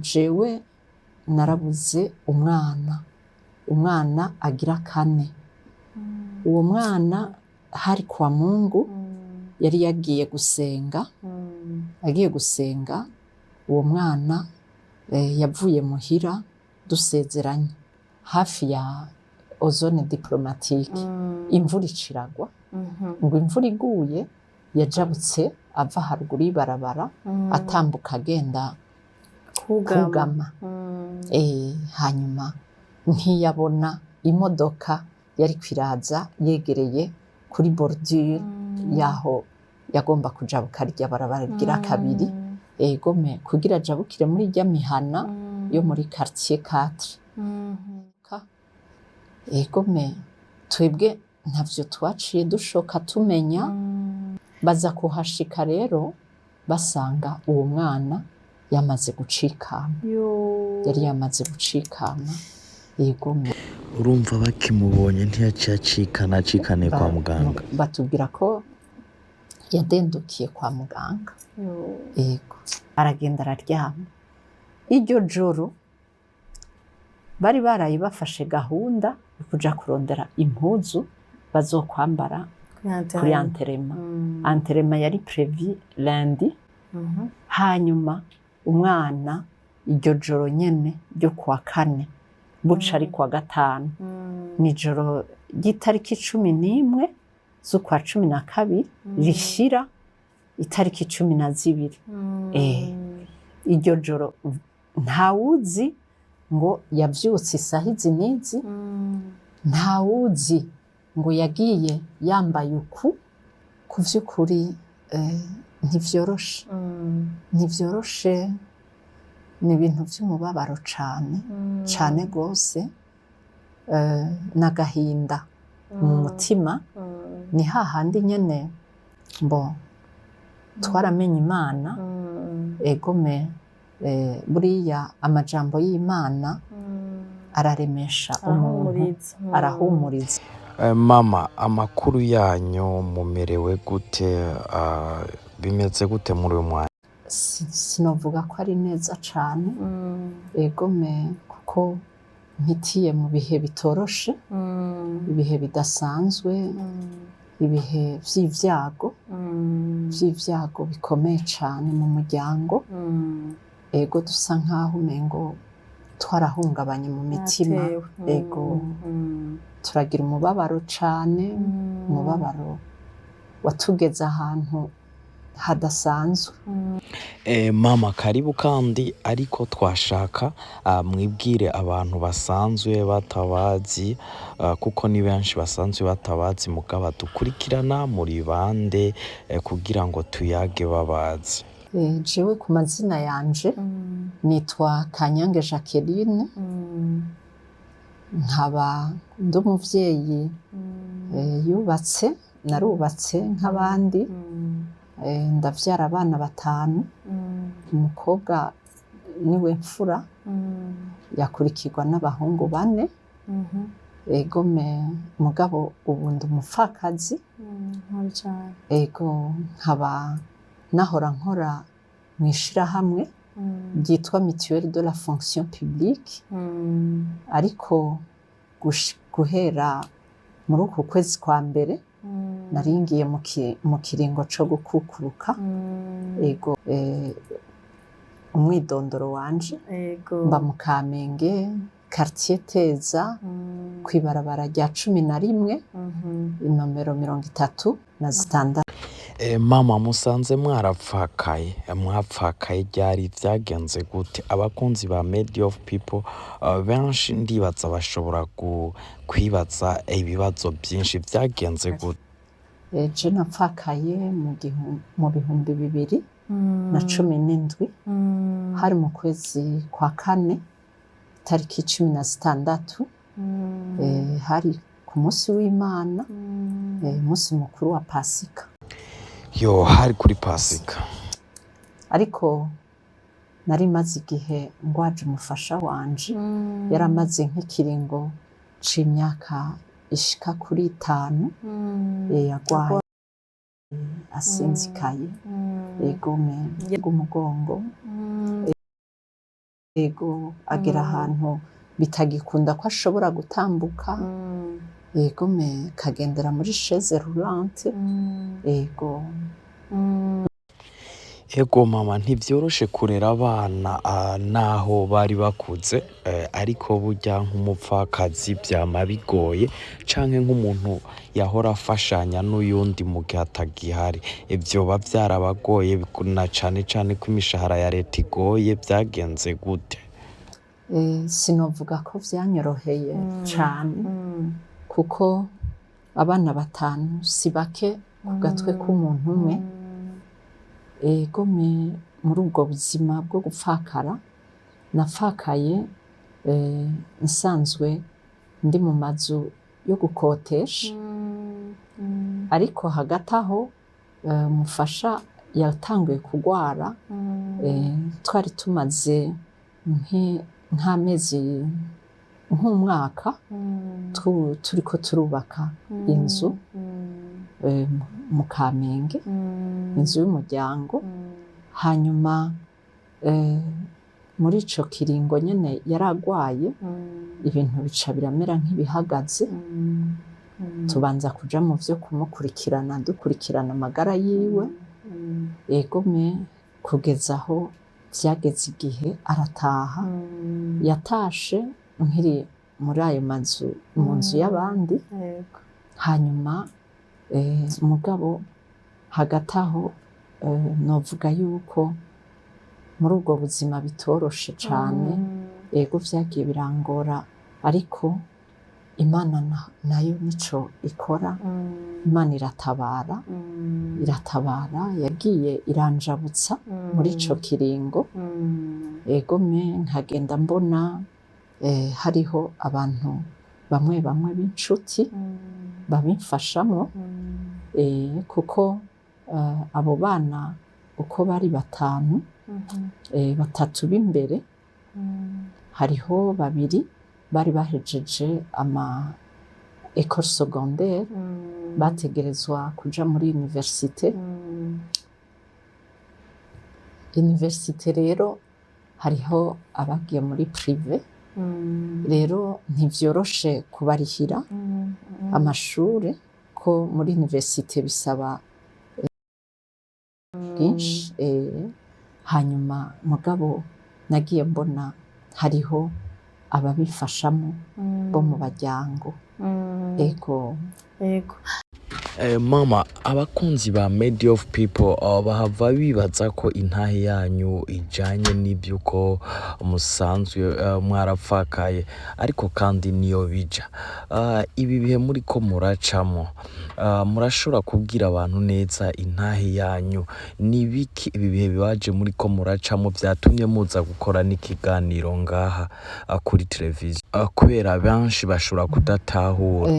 Jewe narabuze umwana, umwana agira kane. Uwo mwana hari kwa Mungu, yari yagiye gusenga. Agiye gusenga, uwo mwana yavuye muhira dusezeranye hafi ya zone diplomatique, imvura iciragwa. Ngo imvura iguye, yajabutse ava haruguru y'ibarabara, atambuka agenda kugama. Hanyuma ntiyabona imodoka yari kwiraza yegereye kuri bordure yaho yagomba kujabuka rya barabara rigira kabiri, egome kugira ajabukire muri rya mihana yo muri quartier 4. Egome twebwe ntavyo twaciye dushoka tumenya. Baza kuhashika rero basanga uwo mwana yamaze gucikana, yari yamaze gucikana, egome. Urumva bakimubonye ntiyaciye acikana, acikaniye kwa muganga? Batubwira ko yadendukiye kwa muganga. Yego, aragenda araryama. Iryo joro bari baraye bafashe gahunda yo kuja kurondera impuzu bazokwambara kuri enterrement. Enterrement yari prévu lundi. Hanyuma umwana iryo joro nyene ryo kuwa kane, buca ari kuwa gatanu, nijoro ry'itariki 11 z'ukwa 12 rishira itariki 12. Iryo joro ntawuzi ngo yavyutse isaha izi n'izi, ntawuzi ngo yagiye yambaye uku. Ku vy'ukuri ntivyoroshe, ntivyoroshe, ni ibintu vy'umubabaro cane cane gose, n'agahinda mu mutima. Ni hahandi nyene mbo twaramenye Imana, egome buriya amajambo y'Imana araremesha umuntu. Arahumuriza. Arahumuriza. Mama, amakuru yanyu, mumerewe gute? Bimeze gute muri uyu mwanya? Sinovuga ko ari neza cane, egome kuko mpitiye mu bihe bitoroshe, ibihe bidasanzwe, ibihe vy'ivyago, vy'ivyago bikomeye cane mu muryango. Ego, dusa nkaho umengo twarahungabanye mu mitima. Mwatewe. Ego, turagira umubabaro cane, umubabaro watugeze ahantu hadasanzwe. Mama, karibu kandi, ariko twashaka mwibwire abantu basanzwe batabazi, kuko ni benshi basanzwe batabazi mugabo badukurikirana. Muri bande, kugira ngo tuyage babazi? Jewe ku mazina yanje nitwa Kanyange Jacqueline, nkaba ndi umuvyeyi yubatse, narubatse nk'abandi, ndavyara abana batanu. Umukobwa niwe mfura, yakurikirwa n'abahungu bane. Egome, mugabo ubu ndi umupfakazi. Mpore cane. Ego, nkaba nahora nkora mu ishirahamwe ryitwa Mutuelle de la Fonction Publique, ariko guhera muri uku kwezi kwa mbere nari ngiye mu kiringo co gukukuruka. Ego, umwidondoro wanje, mba mu Kamenge, quartier Teza, kw'ibarabara rya 11, inomero 36. Mama, musanze mwarapfakaye, mwapfakaye ryari, vyagenze gute? Abakunzi ba Media of People benshi ndibaza bashobora kwibaza ibibazo byinshi, vyagenze gute? Je napfakaye mu 2017, hari mu kwezi kwa kane, itariki 16, hari ku munsi w'Imana, umunsi mukuru wa Pasika. Yo, hari kuri Pasika. Ariko nari maze igihe ngwaje umufasha wanje, yaramaze nk'ikiringo c'imyaka ishika kuri 5 agwaye, asinzikaye, egome, umugongo. Ego, agera ahantu bitagikunda ko ashobora gutambuka. Ego me, kagendera muri chaise roulante. Ego. Ego mama, ntivyoroshe kurera abana naho bari bakuze, ariko burya nk'umupfakazi vyama bigoye, canke nk'umuntu yahora afashanya n'uyundi mu gihe atagihari, vyoba vyarabagoye, na cane cane ko imishahara ya leta igoye. Vyagenze gute? Sinovuga ko vyanyoroheye cane, kuko abana batanu si bake ku gatwe k'umuntu umwe. Ego me, muri ubwo buzima bwo gupfakara, napfakaye nsanzwe ndi mu mazu yo gukotesha, ariko hagati aho umufasha yatanguye kugwara. Twari tumaze nk'amezi, nk'umwaka turiko turubaka inzu mu Kamenge, inzu y'umuryango. Hanyuma muri ico kiringo nyene yaragwaye, ibintu bica biramera nk'ibihagaze. Tubanza kuja mu vyo kumukurikirana, dukurikirana amagara yiwe. Egome, kugeza aho vyageze igihe arataha. Yatashe nkiri muri ayo mazu, mu nzu y'abandi. Hanyuma mugabo hagati aho novuga yuko muri ubwo buzima bitoroshe cane. Ego, vyagiye birangora, ariko Imana nayo nico ikora. Imana iratabara, iratabara, yagiye iranjabutsa muri ico kiringo. Egome, nkagenda mbona hariho abantu bamwe bamwe b'inshuti babimfashamwo, kuko abo bana uko bari batanu, batatu b'imbere, hariho babiri bari bahejeje ama école secondaire, bategerezwa kuja muri université. Université rero hariho abagiye muri privé, rero ntivyoroshe kubarihira amashure, ko muri université bisaba bwinshi. Hanyuma mugabo nagiye mbona hariho ababifashamo bo mu baryango. Ego. Mama, abakunzi ba Media of People bahava bibaza ko intahe yanyu ijanye n'ivyuko musanzwe mwarapfakaye, ariko kandi niyo bija. Ibi bihe muriko muracamo, murashobora kubwira abantu neza intahe yanyu ni biki? Ibi bihe bibaje muriko muracamo vyatumye muza gukora n'ikiganiro ngaha kuri televiziyo, kubera benshi bashobora kudatahura.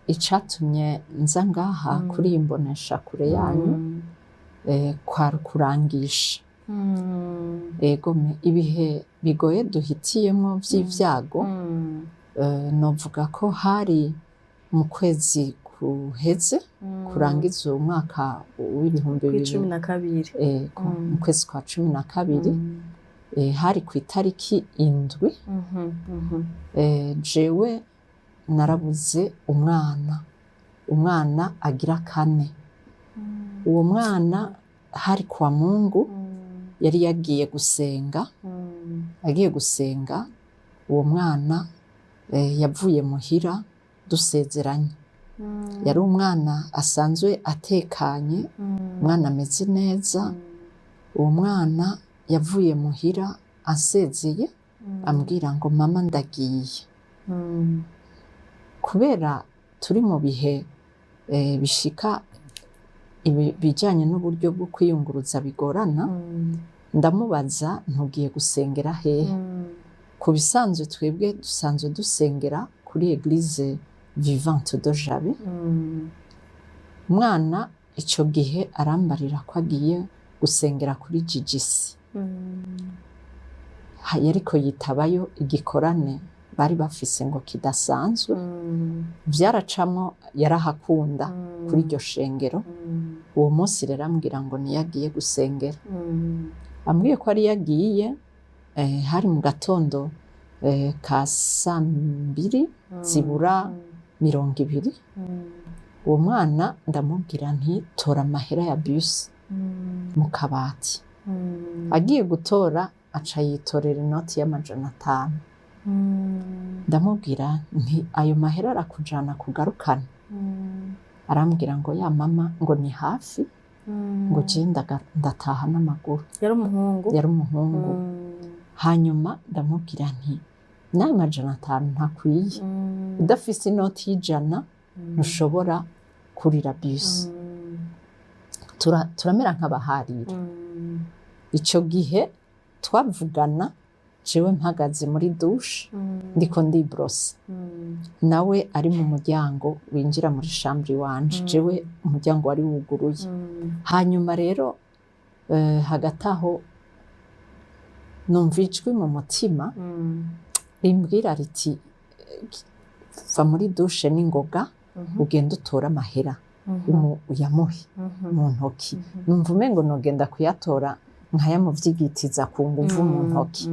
Icatumye nza ngaha kuri iyi mboneshakure yanyu kwari kurangisha. Egome, ibihe bigoye duhitiyemwo vy'ivyago, novuga ko hari mu kwezi guheze kurangiza uwo mwaka w'ibihumbi bibiri 12. Ego, mu kwezi kwa 12, hari ku itariki 7. Jewe narabuze umwana, umwana agira kane. Uwo mwana hari kwa Mungu, yari yagiye gusenga. Agiye gusenga, uwo mwana yavuye muhira dusezeranye. Yari umwana asanzwe atekanye, umwana ameze neza. Uwo mwana yavuye muhira ansezeye, ambwira ngo: "Mama, ndagiye." Kubera turi mu bihe bishika bijanye n'uburyo bwo kwiyunguruza bigorana, ndamubaza: "Ntugiye gusengera hehe?" Ku bisanzwe twebwe dusanzwe dusengera kuri Église Vivante de Jabe. Umwana ico gihe arambarira ko agiye gusengera kuri Jijisi. Yariko yitabayo igikorane bari bafise ngo kidasanzwe. Vyaracamwo, yarahakunda kuri iryo shengero. Uwo munsi rero ambwira ngo niyo agiye gusengera. Ambwiye ko ari yagiye. Hari mu gatondo ka 2:00 zibura 20. Uwo mwana ndamubwira nti: "Tora amahera ya bus mu kabati." Agiye gutora, aca yitorera inoti y'500. Ndamubwira nti: "Ayo mahera arakujana kugarukana?" Arambwira ngo: "Ya mama," ngo, "ni hafi," ngo, "je ndataha n'amaguru." Yari umuhungu? Yari umuhungu. Hanyuma ndamubwira nti: "N'ayo 500 ntakwiye, udafise inoti y'100 ntushobora kurira bus." Turamera nk'abaharira. Ico gihe twavugana jewe mpagaze muri douche, ndiko ndibrosa, nawe ari mu muryango winjira muri chambre iwanje. Jewe umuryango wari wuguruye. Hanyuma rero hagati aho numva ijwi mu mutima rimbwira riti: "Va muri douche n'ingoga, ugende utore amahera, uyamuhe mu ntoki." Numva umengo nogenda kuyatora nkayamuvyigitiza ku nguvu mu ntoki.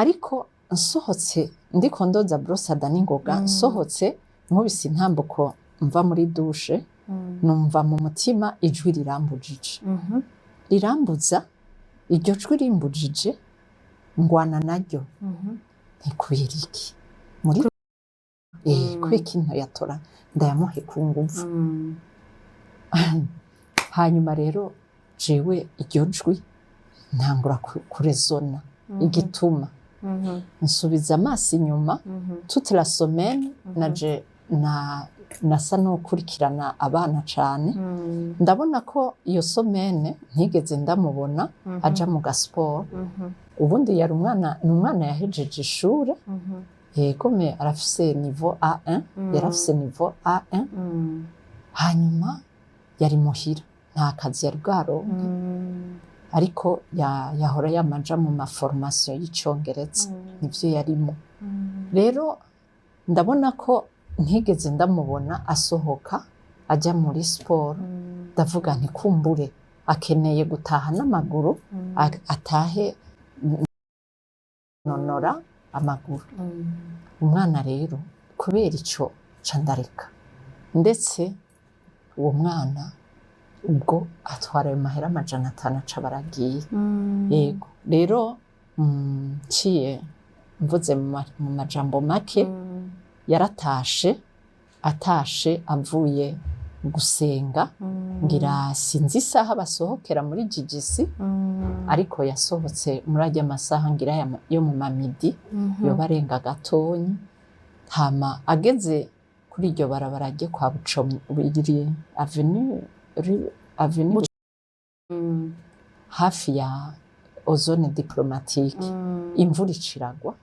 Ariko nsohotse, ndiko ndoza brosse à dents n'ingoga, nsohotse nkubise intambuko mva muri douche, numva mu mutima ijwi rirambujije, rirambuza. Iryo jwi rimbujije, ngwana naryo nti: "Kubera iki muri kubera iki ntoyatora ndayamuhe ku nguvu?" Hanyuma rero jewe iryo jwi ntangura kurezona igituma. Nsubiza amaso inyuma, toute la semaine naje na nasa n'ukurikirana abana cane. Ndabona ko iyo semaine ntigeze ndamubona aja mu gasiporo. Ubundi yari umwana, ni umwana yahejeje ishure, yego me arafise niveau A1, yarafise niveau A1. Hanyuma yari muhira, nta kazi yari bwaronke, ariko yahora yamaja mu ma formation y'icongereza, nivyo yarimo. Rero ndabona ko ntigeze ndamubona asohoka ajya muri siporo. Ndavuga nti: "Kumbure akeneye gutaha n'amaguru, atahe nonora amaguru." Umwana rero kubera ico ca ndareka, ndetse uwo mwana ubwo atwara ayo mahera 500, aca baragiye. Yego rero, nciye mvuze mu majambo make, yaratashe, atashe avuye gusenga. Ngira sinzi isaha basohokera muri jigisi, ariko yasohotse muri ajya masaha ngira yo mu mamidi, yoba arenga gatonyi. Hama ageze kuri iryo barabara rye kwa Bucomyi, iri avenue, rue avenue hafi ya ozone diplomatique, imvura iciragwa.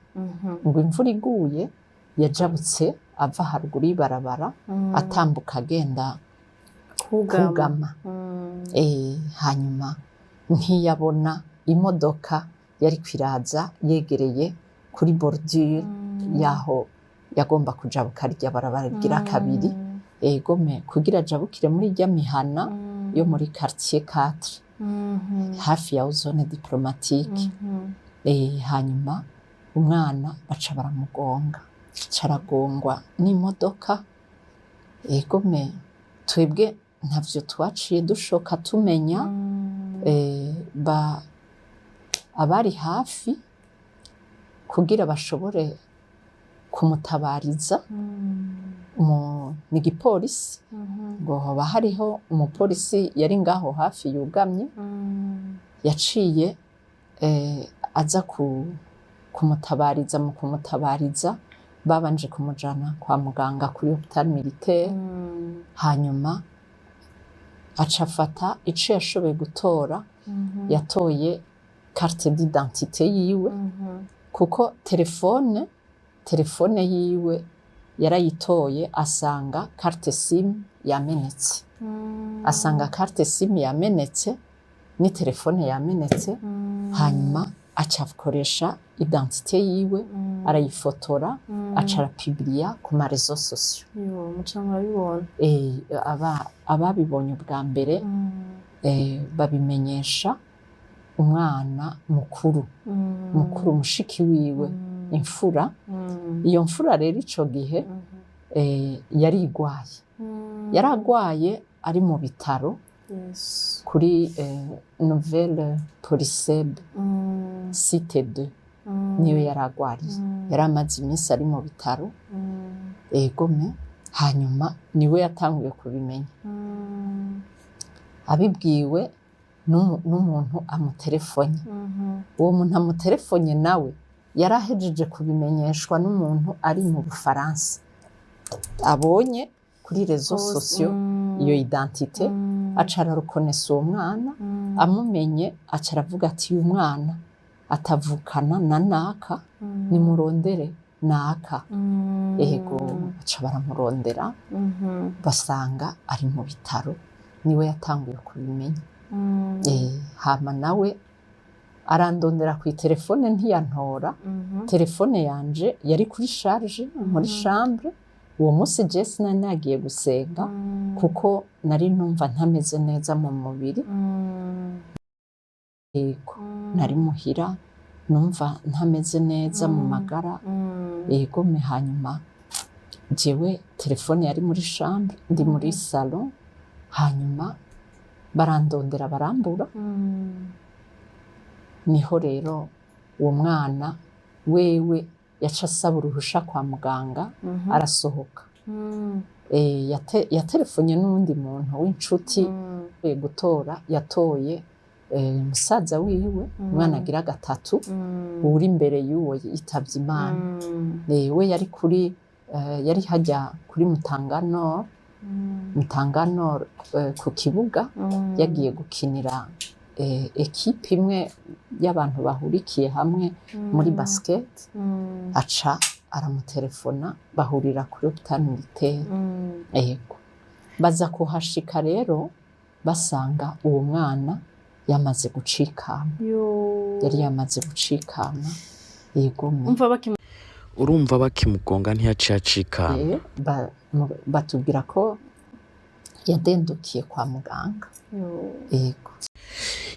Ngo imvura iguye yajabutse ava haruguru y'ibarabara, atambuka agenda kugama. Hanyuma ntiyabona imodoka yari kwiraza yegereye kuri bordure yaho yagomba kujabuka rya barabara rigira kabiri, egome kugira ajabukire muri rya mihana yo muri quartier 4, hafi ya zone diplomatique. Hanyuma umwana baca baramugonga, caragongwa n'imodoka. Egome twebwe ntavyo twaciye dushoka tumenya. Ba abari hafi kugira bashobore kumutabariza ni igipolisi, ngo hoba hariho umupolisi yari ngaho hafi yugamye, yaciye aza kumutabariza. Mu kumutabariza babanje kumujana kwa muganga kuri hôpital militaire. Hanyuma aca afata ico yashoboye gutora, yatoye carte d'identité yiwe, kuko telefone yiwe yarayitoye asanga carte SIM yamenetse, asanga carte SIM yamenetse ni telefone yamenetse. Hanyuma aca akoresha identité yiwe, arayifotora, aca arapubliya ku ma réseaux sociaux. Yo, muca murabibona? Ababibonye ubwa mbere babimenyesha umwana mukuru. Mukuru mushiki wiwe, imfura. Iyo mfura rero ico gihe yari igwaye, yari agwaye, ari mu bitaro kuri Nouvelle Poliseb, site 2, niyo yari agwariye. Yari amaze iminsi ari mu bitaro. Egome, hanyuma niwe yatanguye kubimenya, abibwiwe n'umuntu amuterefonye. Uwo muntu amuterefonye nawe yari ahejeje kubimenyeshwa n'umuntu ari mu Bufaransa, abonye kuri réseaux sociaux iyo identité, aca arareconnaissa uwo mwana. Amumenye, aca aravuga ati: "Uyu mwana atavukana na naka, nimurondere naka." Ego, baca baramurondera, basanga ari mu bitaro. Niwe yatanguye kubimenya. Hama nawe arandondera ku telefone, ntiyantora. Telefone yanje yari kuri charge muri chambre. Uwo munsi je sinari nagiye gusenga, kuko nari numva ntameze neza mu mubiri. Yego, nari muhira, numva ntameze neza mu magara. Yego me, hanyuma jewe telefone yari muri chambre, ndi muri salon. Hanyuma barandondera, barambura. Niho rero uwo mwana wewe yaca asaba uruhusha kwa muganga, arasohoka. Yaterefonye n'uwundi muntu w'inshuti gutora, yatoye musaza wiwe, umwana agira gatatu, uri imbere y'uwo yitavye Imana. We yari kuri yari hajya kuri Mutanga Nord, Mutanga Nord, ku kibuga, yagiye gukinira ekipe imwe y'abantu bahurikiye hamwe muri basket. Aca aramutelefona, bahurira kuri hôpital militaire. Ego, baza kuhashika rero, basanga uwo mwana yamaze gucikana. Yari yamaze gucikana, yego me. Umva bakimu Urumva bakimugonga ntiyaciye acikana? Batubwira ko yadendukiye kwa muganga. Yego.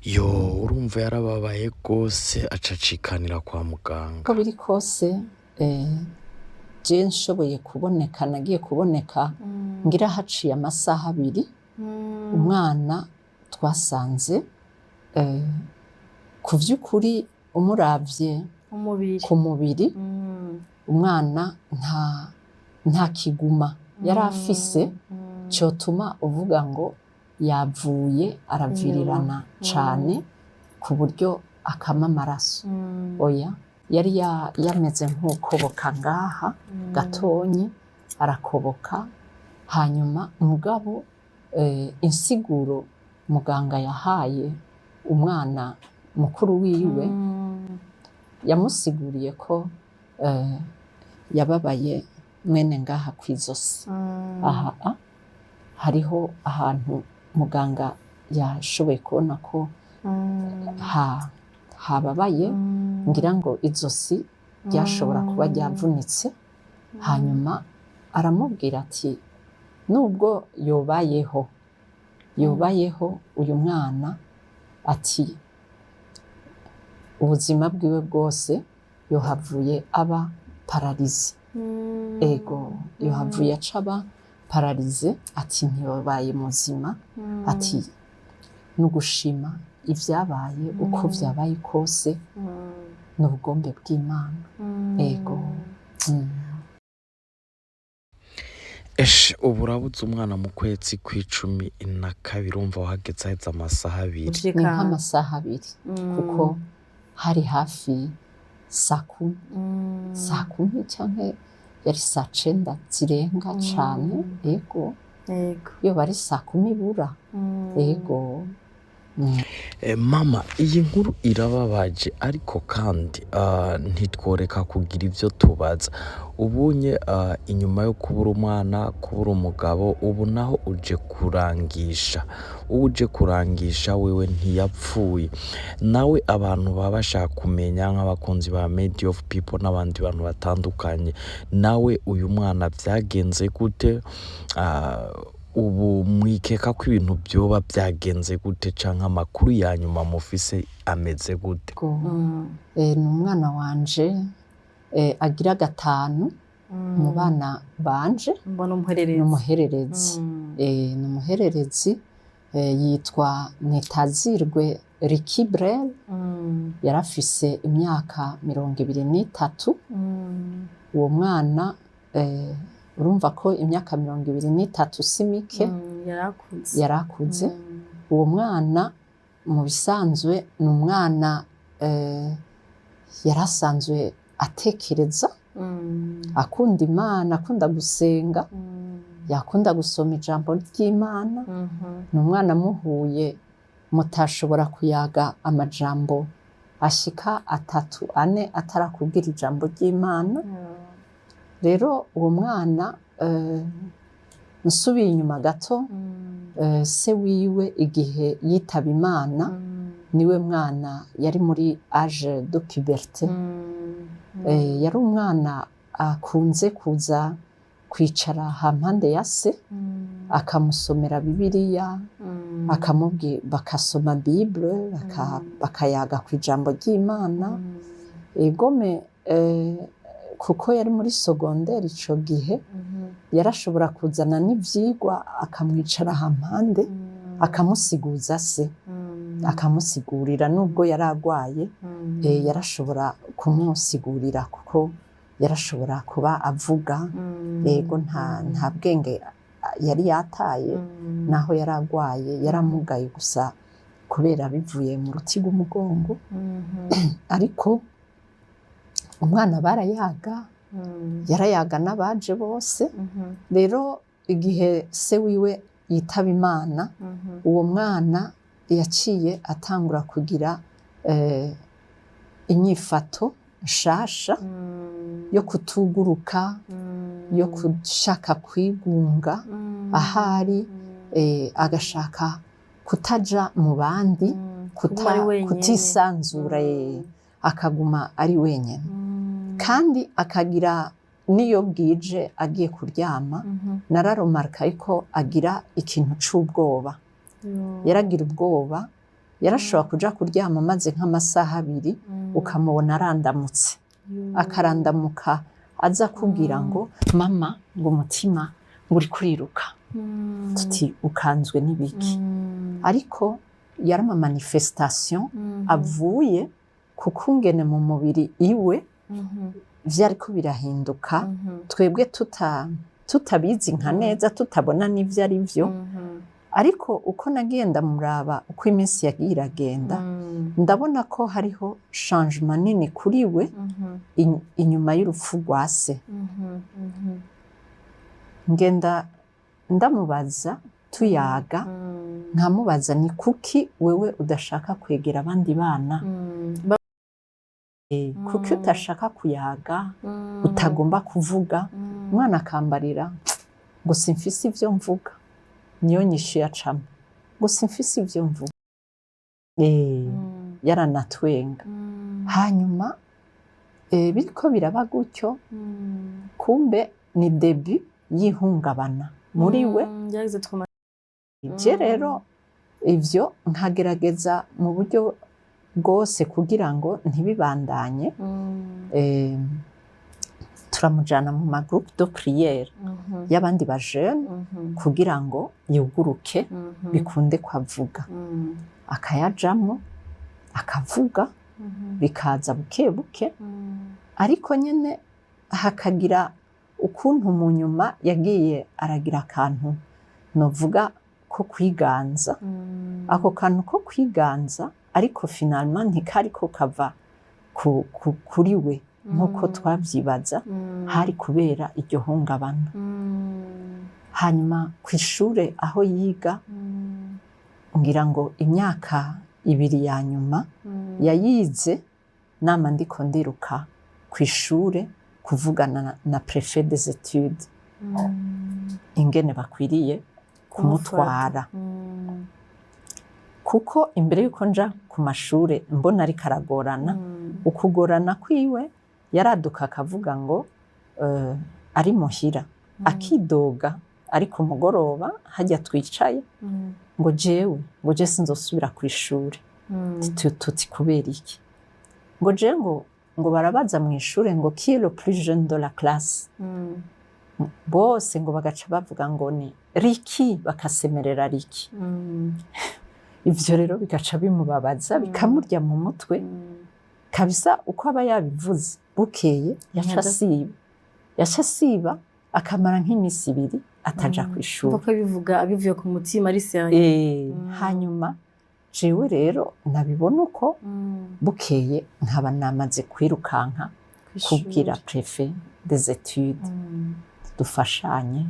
Yo, urumva yarababaye rwose, aca acikanira kwa muganga. Uko biri kose, je nshoboye kuboneka, nagiye kuboneka ngira haciye amasaha 2. Umwana twasanze, ku vy'ukuri umuravye umubiri, ku mubiri, umwana nta kiguma yari afise cotuma uvuga ngo yavuye aravirirana cane ku buryo akama amaraso. Oya, yari yameze nk'ukoboka ngaha gatonyi, arakoboka. Hanyuma mugabo insiguro muganga yahaye umwana mukuru wiwe, yamusiguriye ko yababaye mwene ngaha kw'izosi. Aha hariho ahantu muganga yashoboye kubona ko hababaye, ngira ngo izosi ryashobora kuba ryavunitse. Hanyuma aramubwira ati nubwo yobayeho, yobayeho uyu mwana, ati ubuzima bwiwe bwose yohavuye aba paralysé. Ego, yohavuye aca aba paralysé, ati ntiyobaye muzima, ati ni ugushima ibyabaye uko vyabaye kose, ni ubugombe bw'Imana. Ego. Eshe, ubu urabuze umwana mu kwezi kw'12, urumva wahageze haheze amasaha 2. Ni nk'amasaha 2, kuko hari hafi saa 10, saa 10 canke yari saa 9 zirenga cane. Ego. Iyo bari saa 10 ibura. Ego. Mama, iyi nkuru irababaje, ariko kandi ntitworeka kugira ivyo tubaza. Ubunye inyuma yo kubura umwana, kubura umugabo, ubu naho uje kurangisha, uje kurangisha wewe ntiyapfuye nawe. Abantu baba bashaka kumenya, nk'abakunzi ba Media of People n'abandi bantu batandukanye, nawe uyu mwana vyagenze gute? Ubu mwikeka ko ibintu vyoba vyagenze gute, canke amakuru ya nyuma mufise ameze gute? Ko ni umwana wanje agira gatanu mu bana banje. Mbona umuhererezi. Ni umuhererezi. Ni umuhererezi, yitwa Nitazirwe Ricky Brel. Yarafise imyaka 23. Uwo mwana, urumva ko imyaka 23 si mike. Yarakuze. Yarakuze. Uwo mwana mu bisanzwe ni umwana yarasanzwe atekereza, akunda Imana, akunda gusenga, yakunda gusoma ijambo ry'Imana. Ni umwana muhuye mutashobora kuyaga amajambo ashika atatu, ane atarakubwira ijambo ry'Imana. Rero uwo mwana, nsubiye inyuma gato, se wiwe igihe yitaba Imana, niwe mwana yari muri âge de puberté. Yari umwana akunze kuza kwicara hampande ya se, akamusomera Bibiliya, akamubwira, bakasoma Bible, bakayaga ku ijambo ry'Imana. Egome, kuko yari muri secondaire ico gihe, yarashobora kuzana n'ivyigwa, akamwicara hampande, akamusiguza se, akamusigurira nubwo yari agwaye. Yarashobora kumusigurira kuko yarashobora kuba avuga. Yego, nta bwenge yari yataye naho yari agwaye, yaramugaye gusa kubera bivuye mu ruti rw'umugongo. Ariko umwana barayaga, yarayaga n'abaje bose. Rero igihe se wiwe yitaba Imana, uwo mwana yaciye atangura kugira inyifato nshasha yo kutuguruka, yo gushaka kwigunga ahari, agashaka kutaja mu bandi, Kuguma ari wenyene. kutisanzura, akaguma ari wenyine. Kandi akagira n'iyo bwije agiye kuryama, nararomarka ariko agira ikintu c'ubwoba. Yaragira ubwoba, yarashobora kuja kuryama amaze nk'amasaha 2, ukamubona arandamutse, akarandamuka aza kubwira ngo: "Mama," ngo, "umutima ngo uri kuriruka." Tuti: "Ukanzwe n'ibiki?" Ariko yari ama manifestation avuye ku kungene mu mubiri iwe vyariko birahinduka, twebwe tutabizi nka neza, tutabona n'ivyo ari vyo. Ariko uko nagiye ndamuraba, uko iminsi yagiye iragenda, ndabona ko hariho changement nini kuri we inyuma y'urupfu rwa se. Ngenda ndamubaza, tuyaga, nkamubaza: "Ni kuki wewe udashaka kwegera abandi bana? Kuki udashaka kuyaga, utagomba kuvuga?" Umwana akambarira ngo: "Simfise ivyo mvuga." Niyo nyishu yacamo, ngo: "Simfise ivyo mvuga." Yaranatwenga. Hanyuma biriko biraba gutyo, kumbe ni début y'ihungabana muri we. Yagize trauma. Je rero ivyo nkagerageza mu buryo bwose kugira ngo ntibibandanye. Turamujana mu ma groupe de prière y'abandi ba jeune kugira ngo yuguruke, bikunde kwavuga. Akayajamwo, akavuga, bikaza buke buke. Ariko nyene hakagira ukuntu mu nyuma yagiye aragira akantu novuga ko kwiganza. Ako kantu ko kwiganza ariko finalement ntikariko kava kuri we nk'uko twavyibaza, hari kubera iryo hungabana. Hanyuma kw'ishure aho yiga, ngira ngo imyaka 2 ya nyuma yayize nama ndiko ndiruka kw'ishure kuvugana na préfet des études ingene bakwiriye kumutwara, kuko imbere yuko nja ku mashure mbona ariko aragorana. Ukugorana kwiwe, yaraduka akavuga ngo ari muhira akidoga. Ariko umugoroba hajya twicaye, ngo jewe, ngo je sinzosubira ku ishuri. Tuti kubera iki? Ngo je ngo barabaza mu ishure ngo: "Qui est le plus jeune de la classe?" Bose ngo bagaca bavuga ngo ni Riki, bakasemerera Riki. Ivyo rero bigaca bimubabaza, bikamurya mu mutwe kabisa. Uko aba yabivuze, bukeye yaca asiba, yaca asiba akamara nk'iminsi 2 ataja kw'ishuri. Umva ko abivuga abivuye ku mutima, ari sérieux. Hanyuma jewe rero nabibona uko, bukeye nkaba namaze kwirukanka kubwira préfet des études dufashanye.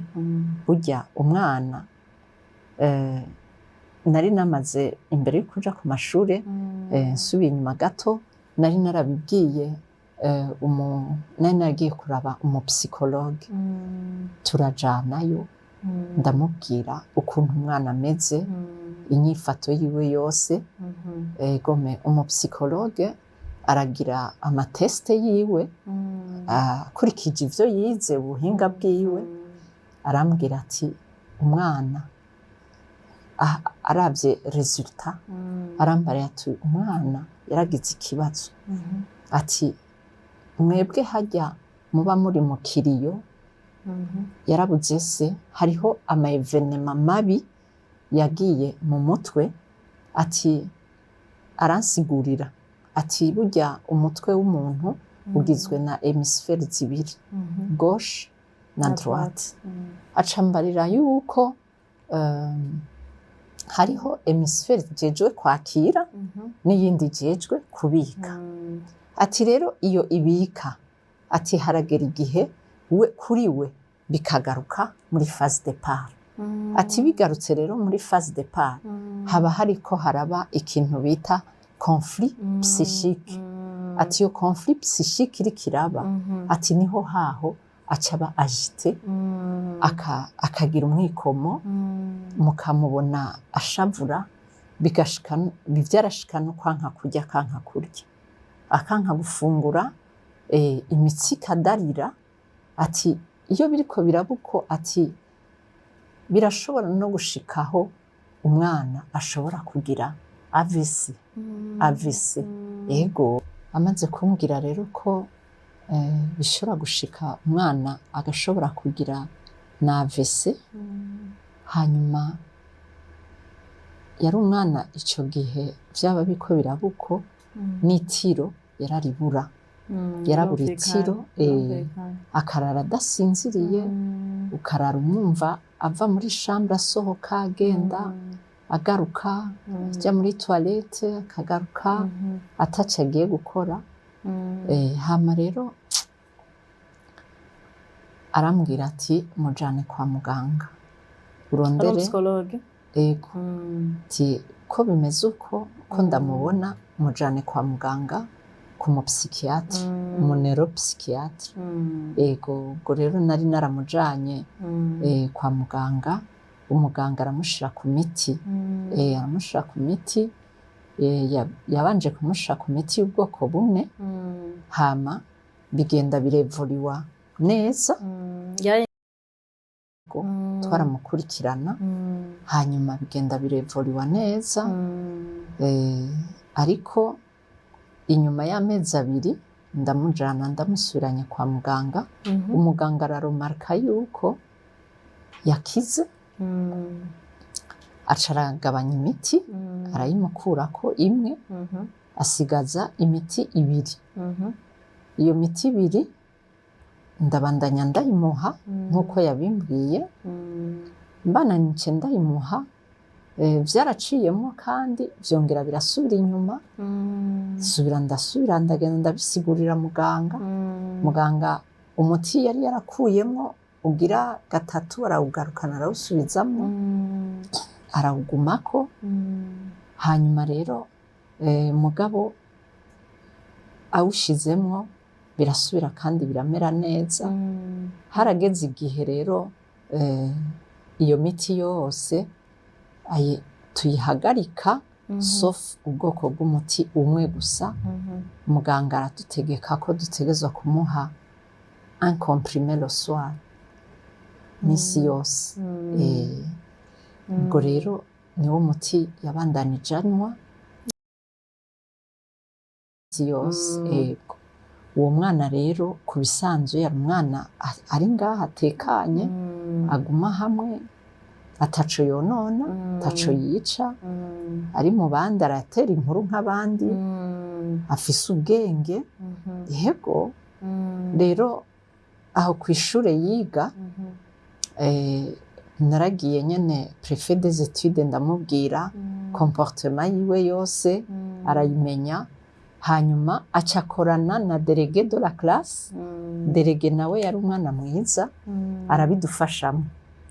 Burya umwana, nari namaze imbere yo kuja ku mashure, nsubiye inyuma gato, nari narabibwiye, nari naragiye kuraba umupsychologue, turajanayo, ndamubwira ukuntu umwana ameze, inyifato yiwe yose. Gome umupsychologue aragira amatests yiwe akurikije ivyo yize, ubuhinga bwiwe. Arambwira ati umwana, aravye résultat, arambara ati umwana yaragize ikibazo, ati mwebwe hajya muba muri mu kiriyo, yarabuze se, hariho ama événements mabi yagiye mu mutwe. Ati aransigurira ati burya umutwe w'umuntu ugizwe na hémisphères zibiri, gauche na droite. Acambarira yuko hariho hémisphère ijejwe kwakira n'iyindi ijejwe kubika. Ati rero iyo ibika, ati haragera igihe we kuri we bikagaruka muri phase départ. Ati bigarutse rero muri phase départ, haba hariko haraba ikintu bita conflit psychique. Ati iyo conflit psychique iriko iraba, ati niho haho acaba agité, akagira umwikomo, mukamubona ashavura, bigashika byarashika no kwanka kurya, akanka kurya, akanka gufungura, imitsi ikadarira. Ati iyo biriko biraba uko, ati birashobora no gushikaho umwana ashobora kugira AVC. AVC, ego. Amaze kumbwira rero ko bishobora gushika umwana agashobora kugira na AVC. Hanyuma yari umwana ico gihe vyaba biriko biraba uko, n'itiro yararibura, yarabura itiro, akarara adasinziriye, ukarara umwumva ava muri chambre, asohoka, agenda, agaruka, ajya muri toilette, akagaruka ataco agiye gukora. Hama rero arambwira ati mujane kwa muganga urondere. Psychologue. Ego. Ati ko bimeze uko, ko ndamubona, mujane kwa muganga ku mupsychiatre, umuneuropsychiatre. Ego. Ubwo rero nari naramujanye kwa muganga, umuganga aramushira ku miti, aramushira ku miti, yabanje kumushira ku miti y'ubwoko bune, hama bigenda birévoluwa neza. Twaramukurikirana, hanyuma bigenda birévoluwa neza. Ariko inyuma y'amezi 2 ndamujana, ndamusubiranye kwa muganga, umuganga araremarqua yuko yakize, aca aragabanya imiti, arayimukurako imwe, asigaza imiti ibiri. Iyo miti ibiri ndabandanya ndayimuha nk'uko yabimbwiye. Mbananice ndayimuha, vyaraciyemwo kandi vyongera birasubira inyuma. Subira ndasubira ndagenda ndabisigurira muganga. Muganga umuti yari yarakuyemwo ugira gatatu arawugarukana, arawusubizamwo, arawugumako. Hanyuma rero, mugabo awushizemwo birasubira kandi biramera neza. Harageze igihe rero, iyo miti yose tuyihagarika, sauf ubwoko bw'umuti umwe gusa. Muganga aradutegeka ko dutegerezwa kumuha un comprimé le soir. misi yose. Ubwo rero niwo muti yabandanije anywa misi yose. Yego, uwo mwana rero ku bisanzwe yari umwana ari ngaha atekanye, aguma hamwe, ataco yonona, ataco yica, ari mu bandi aratera inkuru nk'abandi, afise ubwenge. Yego, rero aho ku ishure yiga, naragiye nyene préfet des études, ndamubwira comportement yiwe yose, arayimenya. Hanyuma aca akorana na délégué de la classe. Délégué nawe yari umwana mwiza, arabidufashamo.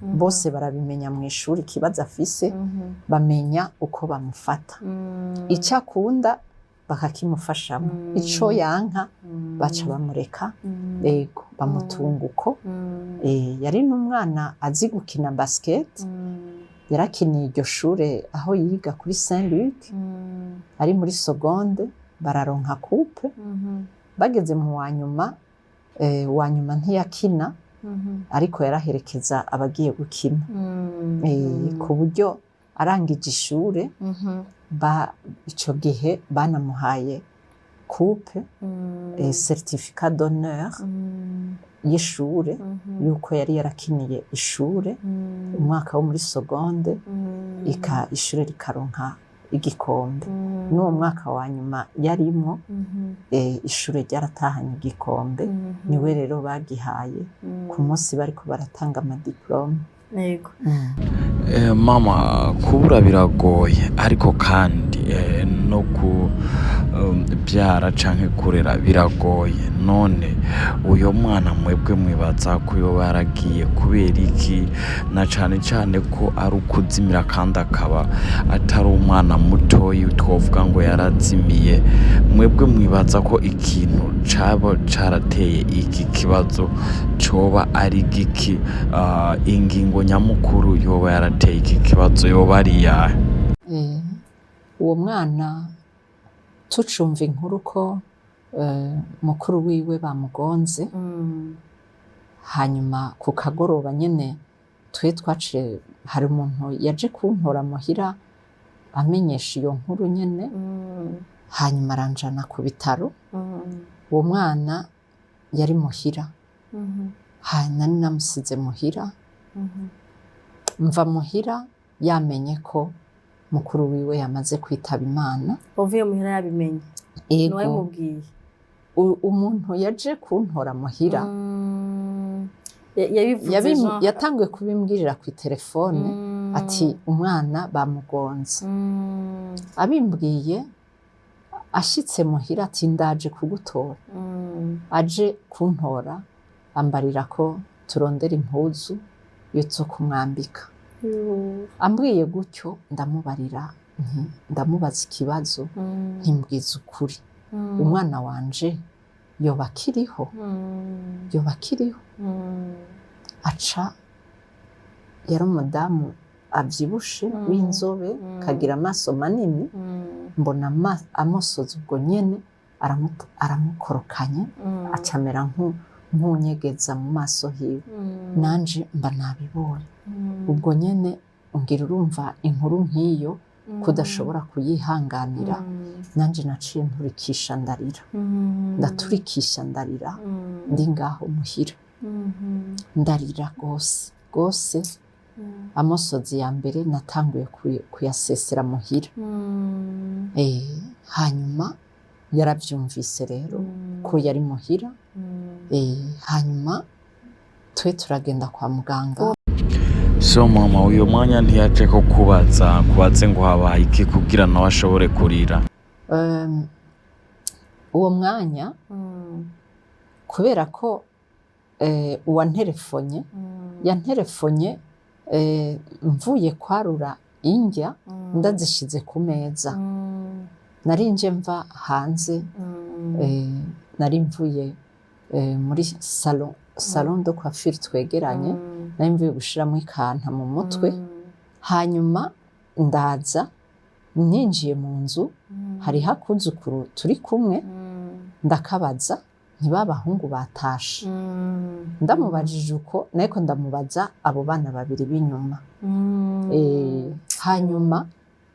Bose barabimenya mu ishuri ikibazo afise, bamenya uko bamufata, icyo akunda bakakimufashamo, ico yanka baca bamureka. Yego, bamutunga uko. Yari n'umwana azi gukina basket. Yarakiniye iryo shure aho yiga kuri Saint Luc, ari muri seconde bararonka coupe. Bageze mu wa nyuma, wa nyuma ntiyakina, ariko yaraherekeza abagiye gukina. Ku buryo arangije ishure, ico gihe banamuhaye coupe, certificat d'honneur y'ishure, yuko yari yarakiniye ishure umwaka wo muri seconde, ishure rikaronka igikombe. N'uwo mwaka wa nyuma yarimwo, ishure ryaratahanye igikombe. Niwe rero bagihaye ku munsi bariko baratanga ama diplômes. Mama, kubura biragoye, ariko kandi no kubyara canke kurera biragoye. None uyo mwana mwebwe mwibaza ko yoba yaragiye kubera iki, na cane cane ko ari ukuzimira, kandi akaba atari umwana mutoyi twovuga ngo yarazimiye? Mwebwe mwibaza ko ikintu caba carateye iki kibazo coba ari giki? Ingingo nyamukuru yoba yarateye iki kibazo yoba ari iyahe? Uwo mwana tucumva inkuru ko mukuru wiwe bamugonze, hanyuma ku kagoroba nyene twe twaciye, hari umuntu yaje kuntora muhira amenyesha iyo nkuru nyene, hanyuma aranjana ku bitaro. Uwo mwana yari muhira, hanyuma nari namusize muhira. Mva muhira yamenye ko mukuru wiwe yamaze kwitaba Imana. Wavuye muhira yabimenye? Ego. Ntiwabimubwiye? Umuntu yaje kuntora muhira Yabivuze Jean? Yatanguye kubimbwirira ku telefone, ati umwana bamugonze. Abimbwiye, ashitse muhira ati ndaje kugutora. Aje kuntora ambarira ko turondera impuzu zo kumwambika. Ambwiye gutyo, ndamubarira nti, ndamubaza ikibazo, ntimbwiza ukuri, umwana wanje yoba akiriho? Yoba akiriho? Aca, yari umudamu avyibushe, w'inzobe, kagira amaso manini. Mbona amosozi ubwo nyene aramukorokanye, aca amera nk'unyegeza mu maso hiwe. Nanje mba nabibonye ubwo nyene. Ngira urumva inkuru nk'iyo kudashobora kuyihanganira. Nanje naciye nturikisha ndarira, ndaturikisha ndarira, ndi ngaho muhira ndarira rwose rwose. Amosozi ya mbere natanguye kuyasesera muhira. Hanyuma yaravyumvise rero ko yari muhira. Hanyuma twe turagenda kwa muganga. So mama, uyo mwanya ntiyaje ko kubaza, kubaze ngo habaye iki, kugira nawe ashobore kurira? Uwo mwanya, kubera ko uwanterefonye yanterefonye, mvuye kwarura indya, ndazishize ku meza. Nari nje mva hanze, nari mvuye muri salon de coiffure twegeranye, nari mvuye gushiramo ikanta mu mutwe. Hanyuma ndaza ninjiye mu nzu, hariho akuzukuru turi kumwe, ndakabaza. Ntibabahungu batashe? Ndamubajije uko, nariko ndamubaza abo bana babiri b'inyuma. Hanyuma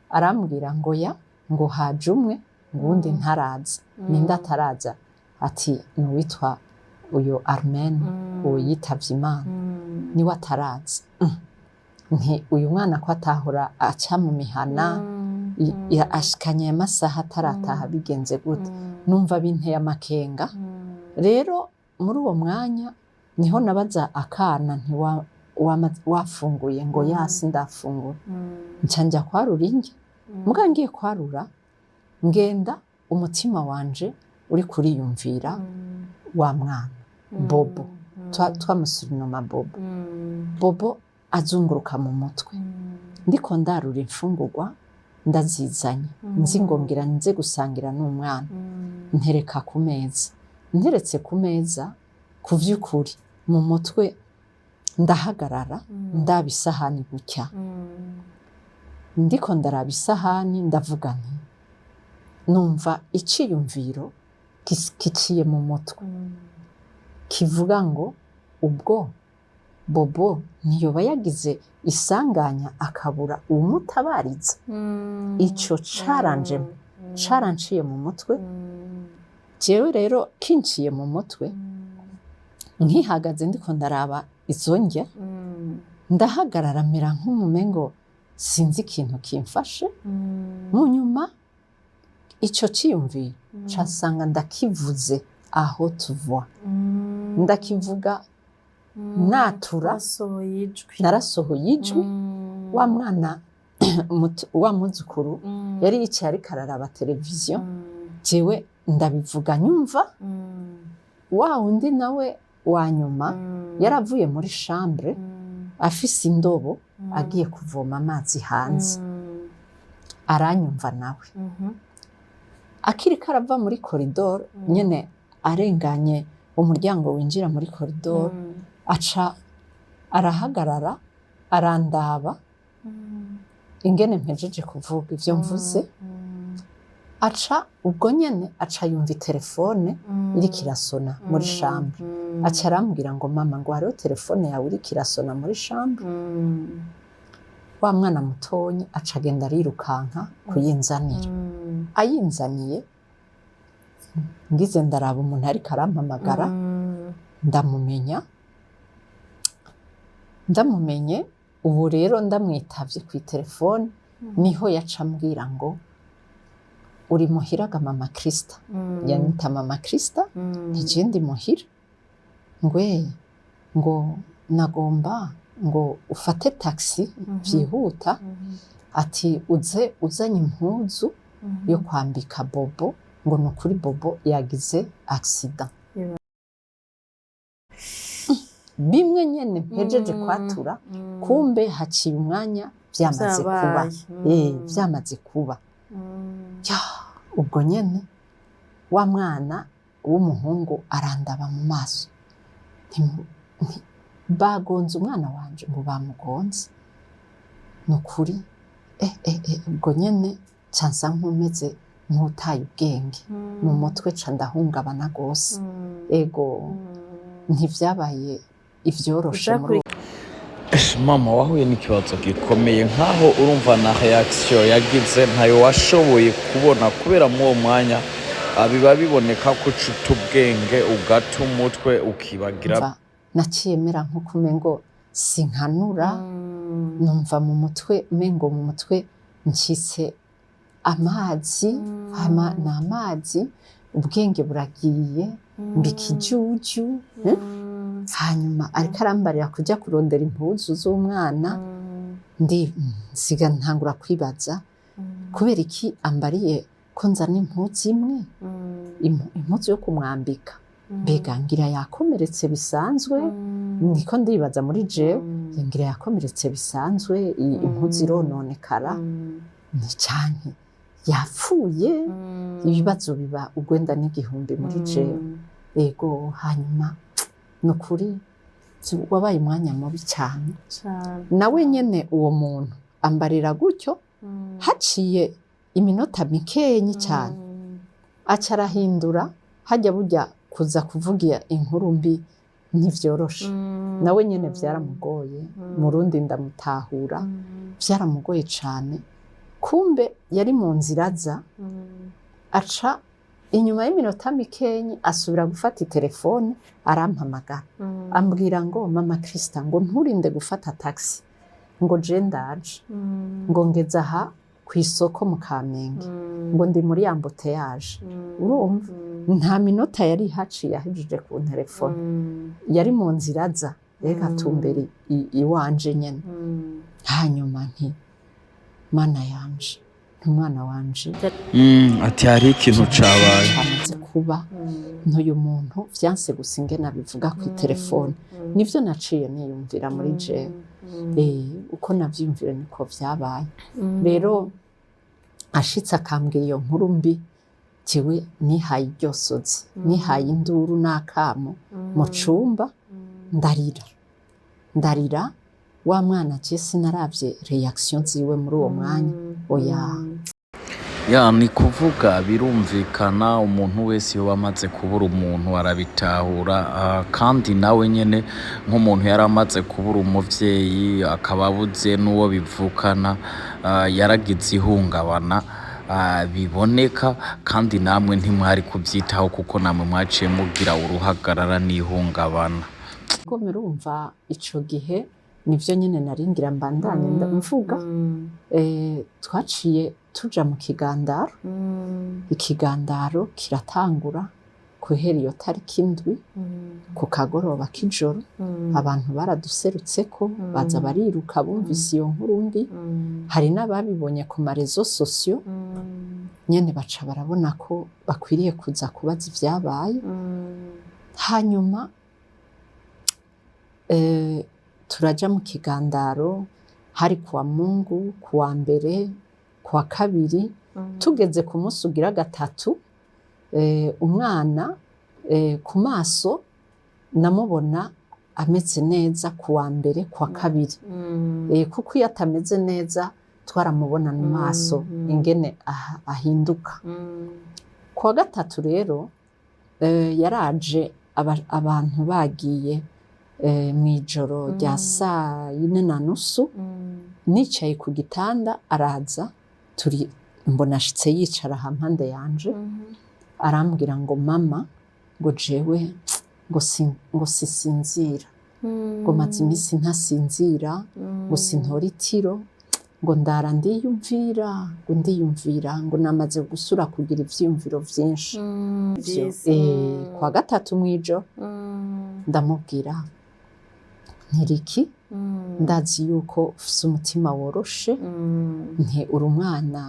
arambwira ngo ya, ngo haje umwe, ngo uwundi ntaraza. Ninde ataraza? Ati ni uwitwa uyo Armen, uwo yitavye Imana, niwe ataraza. Nti uyu mwana ko atahora aca mu mihana, ashikanye aya masaha atarataha, bigenze gute? Numva binteye amakenga. Rero muri uwo mwanya niho nabaza akana nti wafunguye? Ngo yasi, ndafungura. Nca njya kwarura indya. Muga ngiye kwarura, ngenda umutima wanje uri kuriyumvira wa mwana Bobo. Twamusurinoma Bobo. Bobo azunguruka mu mutwe. Ndiko ndarura imfungurwa, ndazizanye, nzi ngo ngira nze gusangira n'umwana, ntereka ku meza. Nteretse ku meza, ku vy'ukuri mu mutwe ndahagarara, ndaba isahani gutya. Ndiko ndaraba isahani, ndavuga nti, numva iciyumviro kiciye mu mutwe kivuga ngo ubwo Bobo ntiyoba yagize isanganya akabura uwumutabariza? Ico caranjemo, caranciye mu mutwe. Jewe rero kinciye mu mutwe, nkihagaze ndiko ndaraba izo ndya, ndahagarara mera nk'umumengo sinzi ikintu kimfashe. Mu nyuma ico ciyumviro casanga ndakivuze aho tuva, ndakivuga natura. Wasohoye ijwi. Narasohoye ijwi. Wa mwana wa muzukuru yari yicaye ariko araraba televiziyo. Jewe ndabivuga nyumva. Wa wundi nawe wa nyuma yaravuye muri chambre afise indobo, agiye kuvoma amazi hanze, aranyumva nawe. Akiriko arava muri koridoro nyene, arenganye umuryango winjira muri koridoro, aca arahagarara, arandaba ingene mpejeje kuvuga ivyo mvuze. Aca ubwo nyene aca yumva itelefone iriko irasona muri chambre, aca arambwira ngo mama, ngo hariho telefone yawe iriko irasona muri chambre. Wa mwana mutonyi aca agenda arirukanka kuyinzanira. Ayinzaniye, ngize ndaraba umuntu ariko arampamagara, ndamumenya. Ndamumenye ubu rero, ndamwitavye ku telefone, niho yaca ambwira ngo uri muhiraga mama Krista? Yanyita mama Krista. Nti ndi muhira. Ngwe ngo nagomba ngo ufate taxi vyihuta, ati uze uzanye impuzu yo kwambika Bobo, ngo ni ukuri Bobo yagize accident. Bimwe nyene mpejeje kwatura, kumbe haciye umwanya vyamaze kuba. Vyamaze kuba. Ya, ubwo nyene wa mwana w'umuhungu arandaba mu maso. Bagonze umwana wanje? Ngo bamugonze ni ukuri. Ubwo nyene ca nsa nk'umeze nk'utaye ubwenge mu mutwe, ca ndahungabana gose. Ego, ntivyabaye ivyoroshe muri Mama, wahuye n'ikibazo gikomeye nkaho urumva na reaction yagize ntayo washoboye kubona, kubera muri uwo mwanya biba biboneka ko ucuta ubwenge, ugata umutwe, ukibagira. Mva naciye mera nko umengo sinkanura. Numva mu mutwe umengo mu mutwe ncitse amazi, hama ni amazi, ubwenge buragiye, mba ikijuju, eh? Hanyuma ariko arambarira kuja kurondera impuzu z'umwana, ndi nsiga ntangura kwibaza kubera iki ambariye ko nzana impuzu imwe, impuzu yo kumwambika. Mbega ngira yakomeretse bisanzwe? Ndiko ndibaza muri jewe, ngira yakomeretse bisanzwe, impuzu irononekara, ni canke yapfuye? Ibibazo biba ugwenda n'igihumbi muri jewe. Ego, hanyuma ni ukuri wabaye umwanya mubi cyane. Nawe nyene uwo muntu ambarira gutyo, haciye iminota mikenyi cyane aca arahindura hajya burya. Kuza kuvuga inkuru mbi ntivyoroshe. Nawe nyene vyaramugoye. Murundi ndamutahura, vyaramugoye cane. Kumbe yari mu nzira aza, aca inyuma y'iminota mikenyi asubira gufata itelefone, arampamagara, ambwira ngo: "Mama Krista," ngo, "nturinde gufata taxi," ngo, "je ndaje," ngo, "ngeze aha ku isoko mu Kamenge," ngo, "ndi muri embouteillage." Urumva nta minota yari haciye ahejeje ku telefone, yari mu nzira aza, reka tumbere iwanje nyene. Hanyuma nti: "Mana yanje," nti: "Umwana wanje." Ati hari ikintu cabaye. Cyamaze kuba. Ntuyu muntu vyanse gusa ingene abivuga ku telefone, nivyo naciye niyumvira muri jewe. Uko navyiyumvira niko vyabaye. Rero ashitse akambwira iyo nkuru mbi, jewe nihaye iryo sozi, nihaye induru n'akamo mu cumba, ndarira, ndarira. Wa mwana, je sinaravye réaction ziwe muri uwo mwanya, oya. Ya, ni kuvuga birumvikana, umuntu wese iyo amaze kubura umuntu arabitahura. Kandi nawe nyene nk'umuntu yari amaze kubura umuvyeyi, akaba abuze n'uwo bivukana, yaragize ihungabana biboneka. Kandi namwe ntimwari kuvyitaho, kuko namwe mwaciye mugira uruhagarara n'ihungabana. Ubwo murumva ico gihe nivyo nyene naringira mbandanye mvuga. Twaciye tuja mu kigandaro. Ikigandaro kiratangura guhera iyo tariki 7 ku kagoroba k'ijoro. Abantu baraduserutseko, baza bariruka bumvise iyo nkuru mbi. Hari n'ababibonye ku ma réseaux sociaux nyene, baca barabona ko bakwiriye kuza kubaza ivyabaye. Hanyuma turaja mu kigandaro, hari kuwa Mungu, kuwa mbere, kuwa kabiri. Tugeze ku munsi ugira gatatu, umwana ku maso namubona ameze neza kuwa mbere, kuwa kabiri, kuko iyo atameze neza twaramubona mu maso ingene ahinduka. Kuwa gatatu rero yaraje abantu bagiye, mw'ijoro rya 4:30, nicaye ku gitanda, araza, turi mbona ashitse yicara hampande yanje, arambwira ngo: "Mama," ngo, "jewe," ngo, ngo "sisinzira," ngo, "maze iminsi ntasinzira," ngo, "sintora itiro," ngo, "ndara ndiyumvira," ngo, "ndiyumvira," ngo, "namaze gusura kugira ivyiyumviro vyinshi." Ivyo, kuwa gatatu mw'ijoro ndamubwira ntiriki ndazi yuko ufise umutima woroshe, nti uri umwana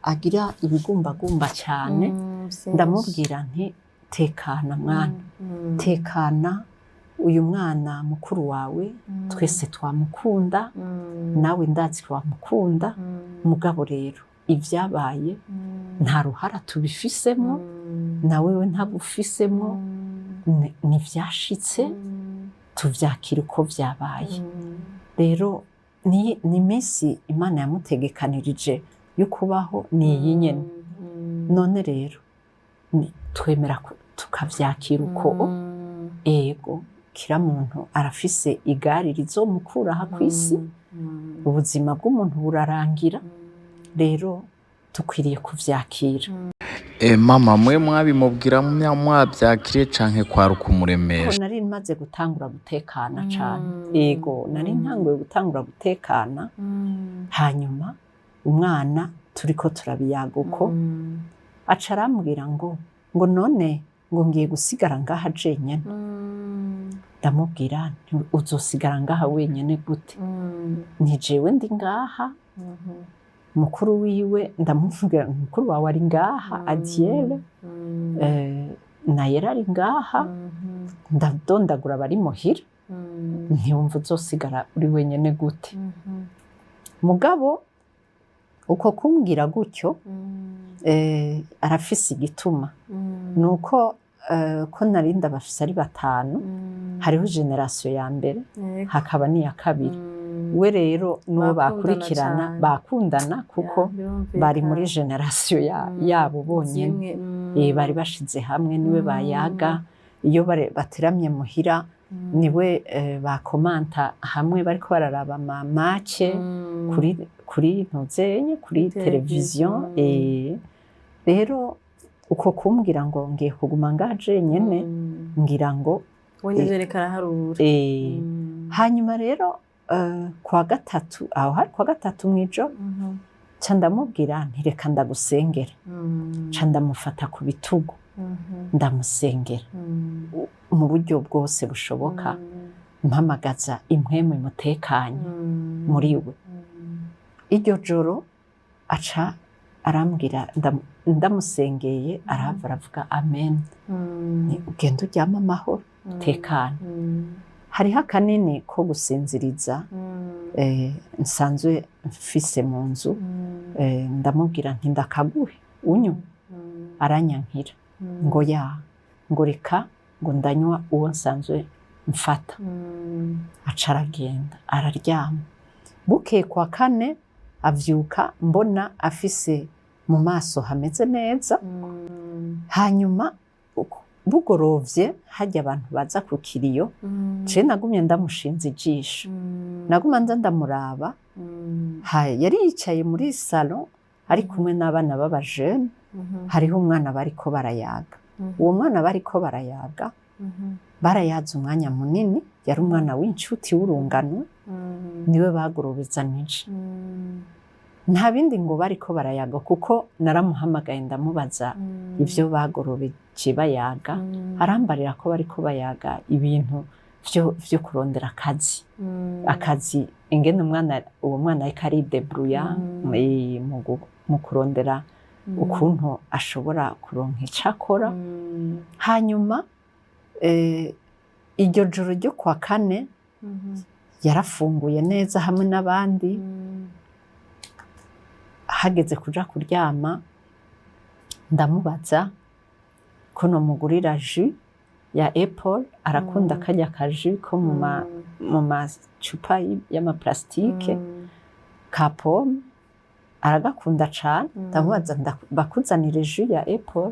agira ibigumbagumba cyane. Ndamubwira nti: "Tekana mwana, tekana. Uyu mwana mukuru wawe twese twamukunda, nawe ndazi ko wamukunda. Mugabo rero ibyabaye nta ruhara tubifisemo, nawe we ntabufisemo. Ntivyashitse, tuvyakira uko vyabaye. Rero ni iminsi Imana yamutegekanirije yo kubaho, ni iyi nyene. None rero twemera tukavyakira uko. Ego, kira muntu arafise igare rizomukura aha kw'isi. Ubuzima bw'umuntu burarangira, rero dukwiriye kuvyakira." Mama, mwe mwabimubwira mwabyakiriye canke kwari ukumuremesha? Ko nari maze gutangura gutekana cane. Ego, nari ntanguye gutangura gutekana. Hanyuma umwana turiko turabiyaga uko, aca arambwira ngo none ngo ngiye gusigara ngaha jenyene. Ndamubwira nti: "Uzosigara ngaha wenyene gute? Ni jewe ndi ngaha, mukuru wiwe." Ndamubwira: "Mukuru wawe ari ngaha, Adiele, Nayera ari ngaha." Ndadondagura abari muhira. Ntiwumva uzosigara uri wenyene gute? Mugabo uko kumbwira gutyo, arafise igituma, nuko ko nari ndabafise ari batanu. Hariho génération ya mbere, hakaba n'iya kabiri. We rero n'uwo Bakundana bakurikirana cane. Bakundana kuko Ya, birumvikana. bari muri génération yabo bonyene. Zimwe, Bari bashize hamwe, niwe bayaga iyo bateramye muhira, niwe bakomanta hamwe bariko bararaba ama match kuri ntuzenye kuri Televiziyo. televiziyo. Rero uko kumbwira ngo ngiye kuguma ngaha jenyene, ngira ngo We nivyo reka araharura. Hanyuma rero kwa gatatu, aho hari kwa gatatu mw'ijoro, ca ndamubwira nti: "Reka ndagusengera." Ca ndamufata ku bitugu, ndamusengera mu buryo bwose bushoboka, mpamagaza impwemu imutekanye muri we. Iryo joro aca arambwira, ndamusengeye, arahava aravuga amen. Ni ugenda uryame amahoro, tekana. Hariho akanini ko gusinziriza nsanzwe mfise mu nzu. Ndamubwira nti: "Ndakaguhe unywe." Aranyankira ngo ya, ngo reka, ngo ndanywa uwo nsanzwe mfata. Aca aragenda araryama. Bukeye kwa kane avyuka mbona afise mu maso hameze neza. Hanyuma bugorovye, harya abantu baza ku kiriyo, je nagumye ndamushinze ijisho, naguma nza ndamuraba. Yari yicaye muri salon ari kumwe n'abana b'abajene. Hariho umwana bariko barayaga. Uwo mwana bariko barayaga, barayaze umwanya munini. Yari umwana w'inshuti w'urungano, niwe bagorobezanije. Nta bindi ngo bariko barayaga, kuko naramuhamagaye ndamubaza ivyo bagorobeje bayaga. Arambarira ko bariko bayaga ibintu vyo kurondera akazi, akazi, ingene umwana, uwo mwana ariko aridebruya mu kurondera ukuntu ashobora kuronka ico akora. Hanyuma iryo joro ryo kwa kane yarafunguye neza hamwe n'abandi. Hageze kuja kuryama, ndamubaza ko nomugurira jus ya apple. Arakunda karya ka jus ko mu macupa y'amaplastike ka pomme, aragakunda cane. Ndamubaza: "Bakuzanire jus ya apple?"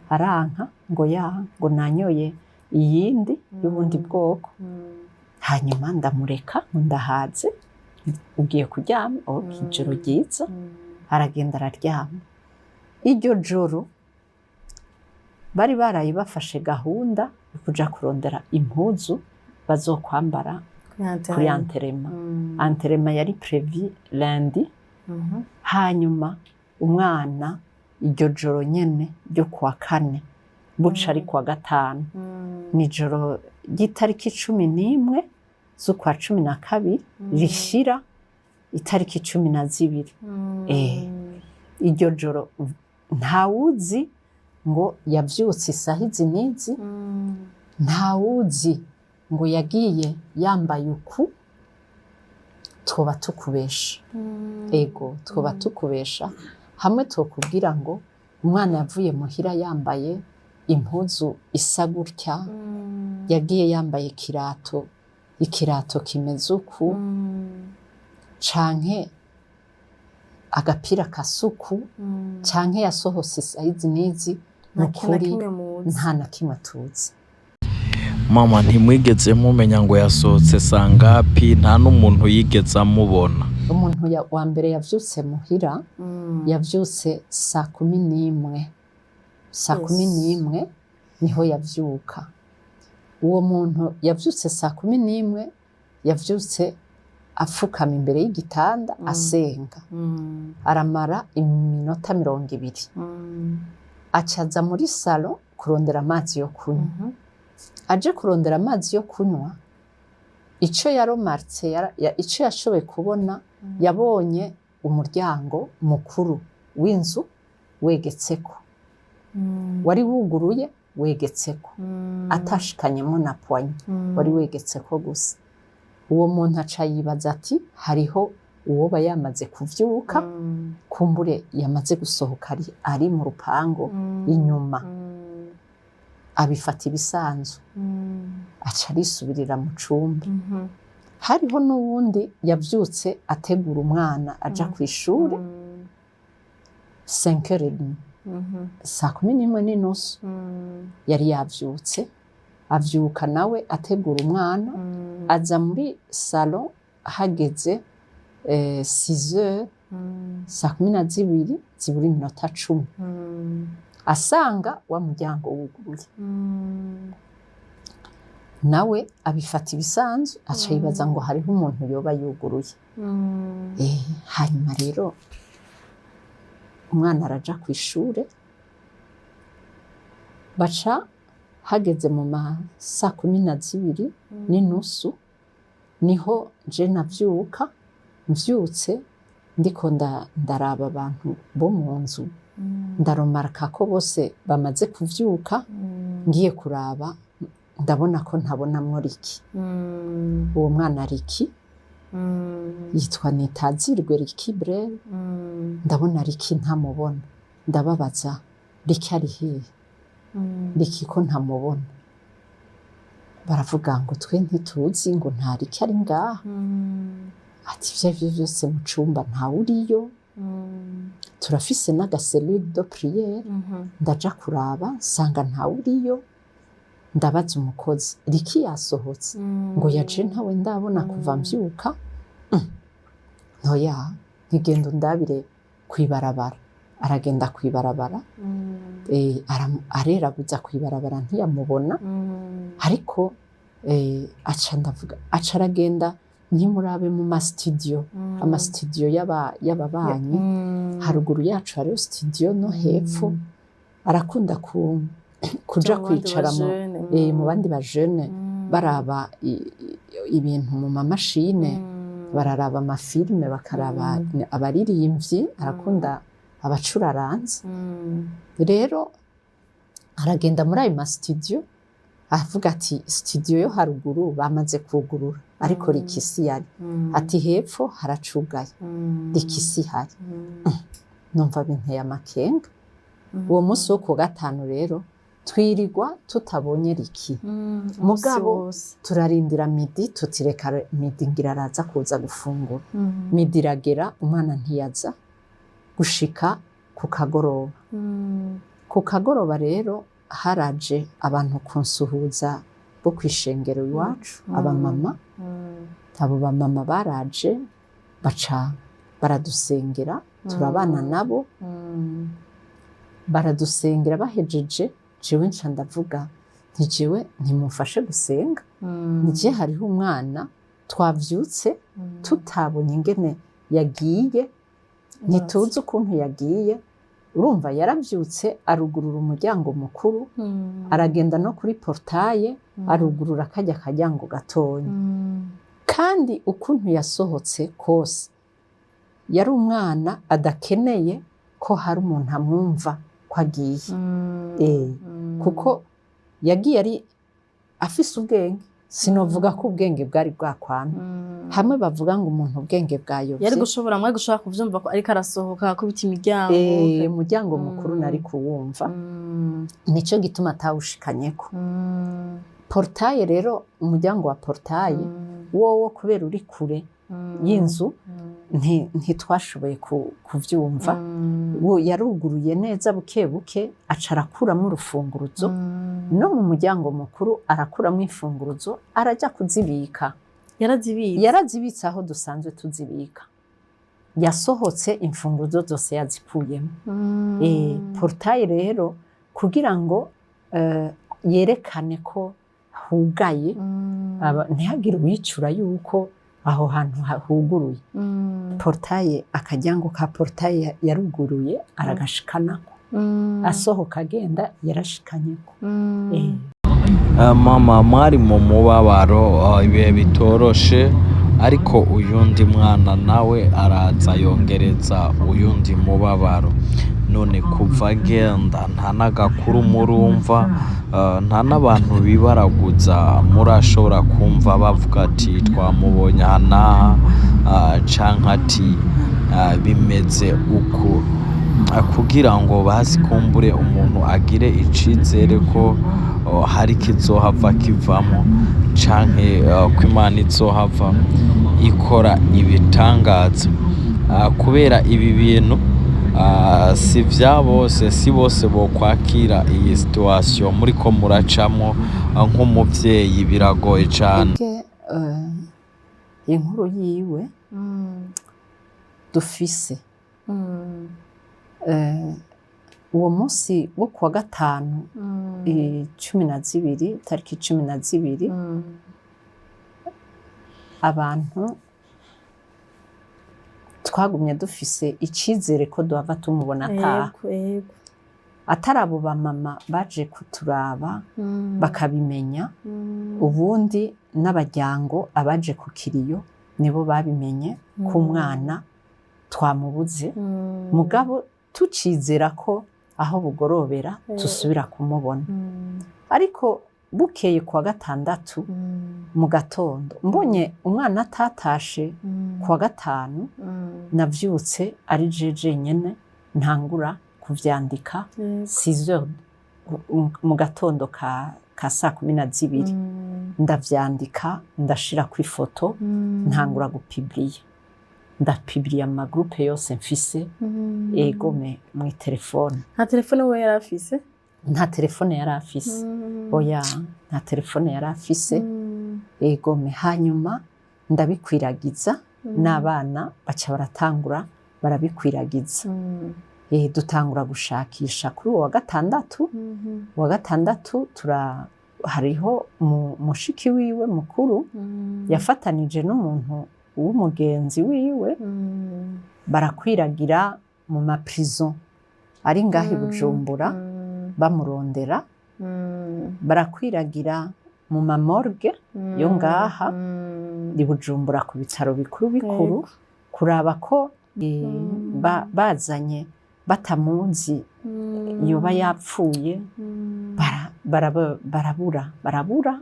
Aranka ngo ya, ngo nanyoye iyindi y'ubundi bwoko. Hanyuma ndamureka ngo ndahaze, ugiye kuryama, ok, ijoro ryiza. Aragenda araryama. Iryo joro bari baraye bafashe gahunda yo kuja kurondera impuzu bazokwambara kuri enterrement. Enterrement yari prévu lundi. Hanyuma umwana iryo joro nyene ryo kuwa kane, buca ari kuwa gatanu, nijoro ry'itariki 11 z'ukwa 12 rishira itariki 12. Iryo joro ntawuzi ngo yavyutse isaha izi n'izi, ntawuzi ngo yagiye yambaye uku. Twoba tukubesha, ego, twoba tukubesha hamwe twokubwira ngo umwana yavuye muhira yambaye impuzu isa gutya, yagiye yambaye ikirato kimeze uku, canke agapira kasuku, canke yasohotse isaha izi n'izi. Ni Nta kintu na ukuri kimwe muzi. Nta na kimwe tuzi. Mama, ntimwigeze mumenya ngo yasohotse sangapi? Nta n'umuntu yigeze amubona? Umuntu wa mbere yavyutse muhira yavyutse saa 11. Saa 11 niho yavyuka. Uwo muntu yavyutse saa 11 yavyutse apfukama imbere y'igitanda, asenga, aramara iminota 20. Acaza muri salon kurondera amazi yo kunywa. Aje kurondera amazi yo kunywa, ico yaromartse, ico yashoboye kubona, yabonye umuryango mukuru w'inzu wegetseko, wari wuguruye wegetseko, atashikanyemo na poignée, wari wegetseko gusa. Uwo muntu aca yibaza ati hariho uwoba yamaze kuvyuka, kumbure yamaze gusohoka ari mu rupangu inyuma. Abifata ibisanzwe, aca arisubirira mu cumba. Hariho n'uwundi yavyutse ategura umwana aja kw'ishure 5h30, 11:30. Yari yavyutse, avyuka nawe ategura umwana, aza muri salon hageze 6h, 11:50, asanga wa muryango wuguruye. Nawe abifata ibisanzwe, aca yibaza ngo hariho umuntu yoba yuguruye. Hanyuma rero umwana araja kw'ishure, baca hageze mu ma 12:30 niho je navyuka. Mvyutse ndiko ndaraba abantu bo mu nzu, ndaromarka ko bose bamaze kuvyuka. Ngiye kuraba, ndabona ko ntabonamwo Riki. Uwo mwana Riki yitwa Nitazirwe Riki Brel. Ndabona Riki ntamubona, ndababaza: "Riki ari hehe? Riki ko ntamubona?" Baravuga ngo twe ntituzi, ngo nta Riki ari ngaha. Ati ivyo arivyo vyose mu cumba ntawuriyo, turafise n'aga cellule de prière. Ndaja kuraba, nsanga ntawuriyo. Ndabaza umukozi: "Riki yasohotse?" Ngo yaje ntawe ndabona kuva mvyuka. Ntoya ntigenda, undabire kw'ibarabara. Aragenda kw'ibarabara, areraguza kw'ibarabara, ntiyamubona. Ariko aca ndavuga, aca aragenda ntimurabe mu masitudiyo, amasitudiyo y'ababanyi. Haruguru yacu hariho studio no hepfo. Arakunda kuja kwicara mu bandi bajene, baraba ibintu mu mamashine, bararaba amafilime, bakaraba abaririmbyi. Arakunda abacuraranze. Rero aragenda muri ayo masitudiyo, avuga ati studio yo haruguru bamaze kugurura, ariko Rikisi yari ati hepfo haracugaye, Rikisi hari. Numva binteye amakenga. Uwo munsi wo ku gatanu rero twirirwa tutabonye Riki. Mugabo turarindira midi, tutireka midi ngira araza kuza gufungura. Midi iragera, umwana ntiyaza gushika ku kagoroba. Ku kagoroba rero haraje abantu kunsuhuza bo kw'ishengero iwacu, abamama. Abo bamama baraje, baca baradusengera, turabana nabo, baradusengera. Bahejeje, jewe nca ndavuga nti jewe ntimumfashe gusenga, nije hariho umwana twavyutse tutabonye ingene yagiye, ntituzi ukuntu yagiye. Urumva yaravyutse, arugurura umuryango mukuru, aragenda no kuri portail, arugurura karya karyango gatonya. Kandi ukuntu yasohotse kose, yari umwana adakeneye ko hari umuntu amwumva ko agiye, kuko yagiye ari afise ubwenge. Sinovuga ko ubwenge bwari bwakwamye hamwe bavuga ngo umuntu ubwenge bwayobye. Yari gushobora, mwari gushobora kuvyumva ko ariko arasohoka akubita imiryango? Umuryango mukuru nari kuwumva. Nico gituma atawushikanyeko. Portail rero, umuryango wa portail wowo kubera uri kure y'inzu, ntitwashoboye kuvyumva. Wo yaruguruye neza buke buke, aca arakuramo urufunguruzo no mu muryango mukuru, arakuramo imfunguruzo, arajya kuzibika. Yarazibitse? Yarazibitse aho dusanzwe tuzibika. Yasohotse imfunguruzo zose yazikuyemo. Portail rero kugira ngo yerekane ko hugaye, ntihagire uwicura yuko aho hantu huguruye. Portail, akaryango ka portail yaruguruye, aragashikanako. Asohoka agenda yarashikanyeko. Mama, mwari mu mubabaro, ibihe bitoroshe, ariko uyundi mwana nawe araza yongereza uyundi mubabaro. None kuva agenda nta n'agakuru murumva, nta n'abantu bibaraguza murashobora kumva bavuga ati twamubonye aha n'aha, canke ati bimeze uku? Kugira ngo basikumbure umuntu agire icizere ko hari kizohava kivamo canke ko Imana izohava ikora ibitangaza. Kubera ibi bintu si vya bose, si bose bokwakira iyi situation muriko muracamwo nk'umuvyeyi, biragoye cane. Twebwe inkuru yiwe dufise, uwo munsi wo kuwa gatanu 12, tariki 12, abantu twagumye dufise icizere ko duhava tumubona ataha. yego yego Atari abo bamama baje kuturaba bakabimenya, ubundi n'abaryango abaje ku kiriyo nibo babimenye ko umwana twamubuze, mugabo tucizera ko aho bugorobera tusubira kumubona. Ariko bukeye kuwa gatandatu mu gatondo, mbonye umwana atatashe kuwa gatanu, navyutse ari je jenyene ntangura kuvyandika 6 heures mu gatondo ka saa 12. Ndavyandika, ndashira ku ifoto, ntangura gupublier, ndapublier mu magroupes yose mfise, egome mw'itelefone. Nta telefone we yari afise? Nta telefone yari afise, oya, nta telefone yari afise. Egome, hanyuma ndabikwiragiza n'abana baca baratangura barabikwiragiza. Dutangura gushakisha kuri uwo wa gatandatu. Uwa gatandatu tura hariho mushiki wiwe mukuru yafatanije n'umuntu w'umugenzi wiwe, barakwiragira mu maprison ari ngaho i Bujumbura bamurondera, barakwiragira mu mamorgues yo ngaha i Bujumbura ku bitaro bikuru bikuru kuraba ko bazanye batamuzi yoba yapfuye. Barabura, barabura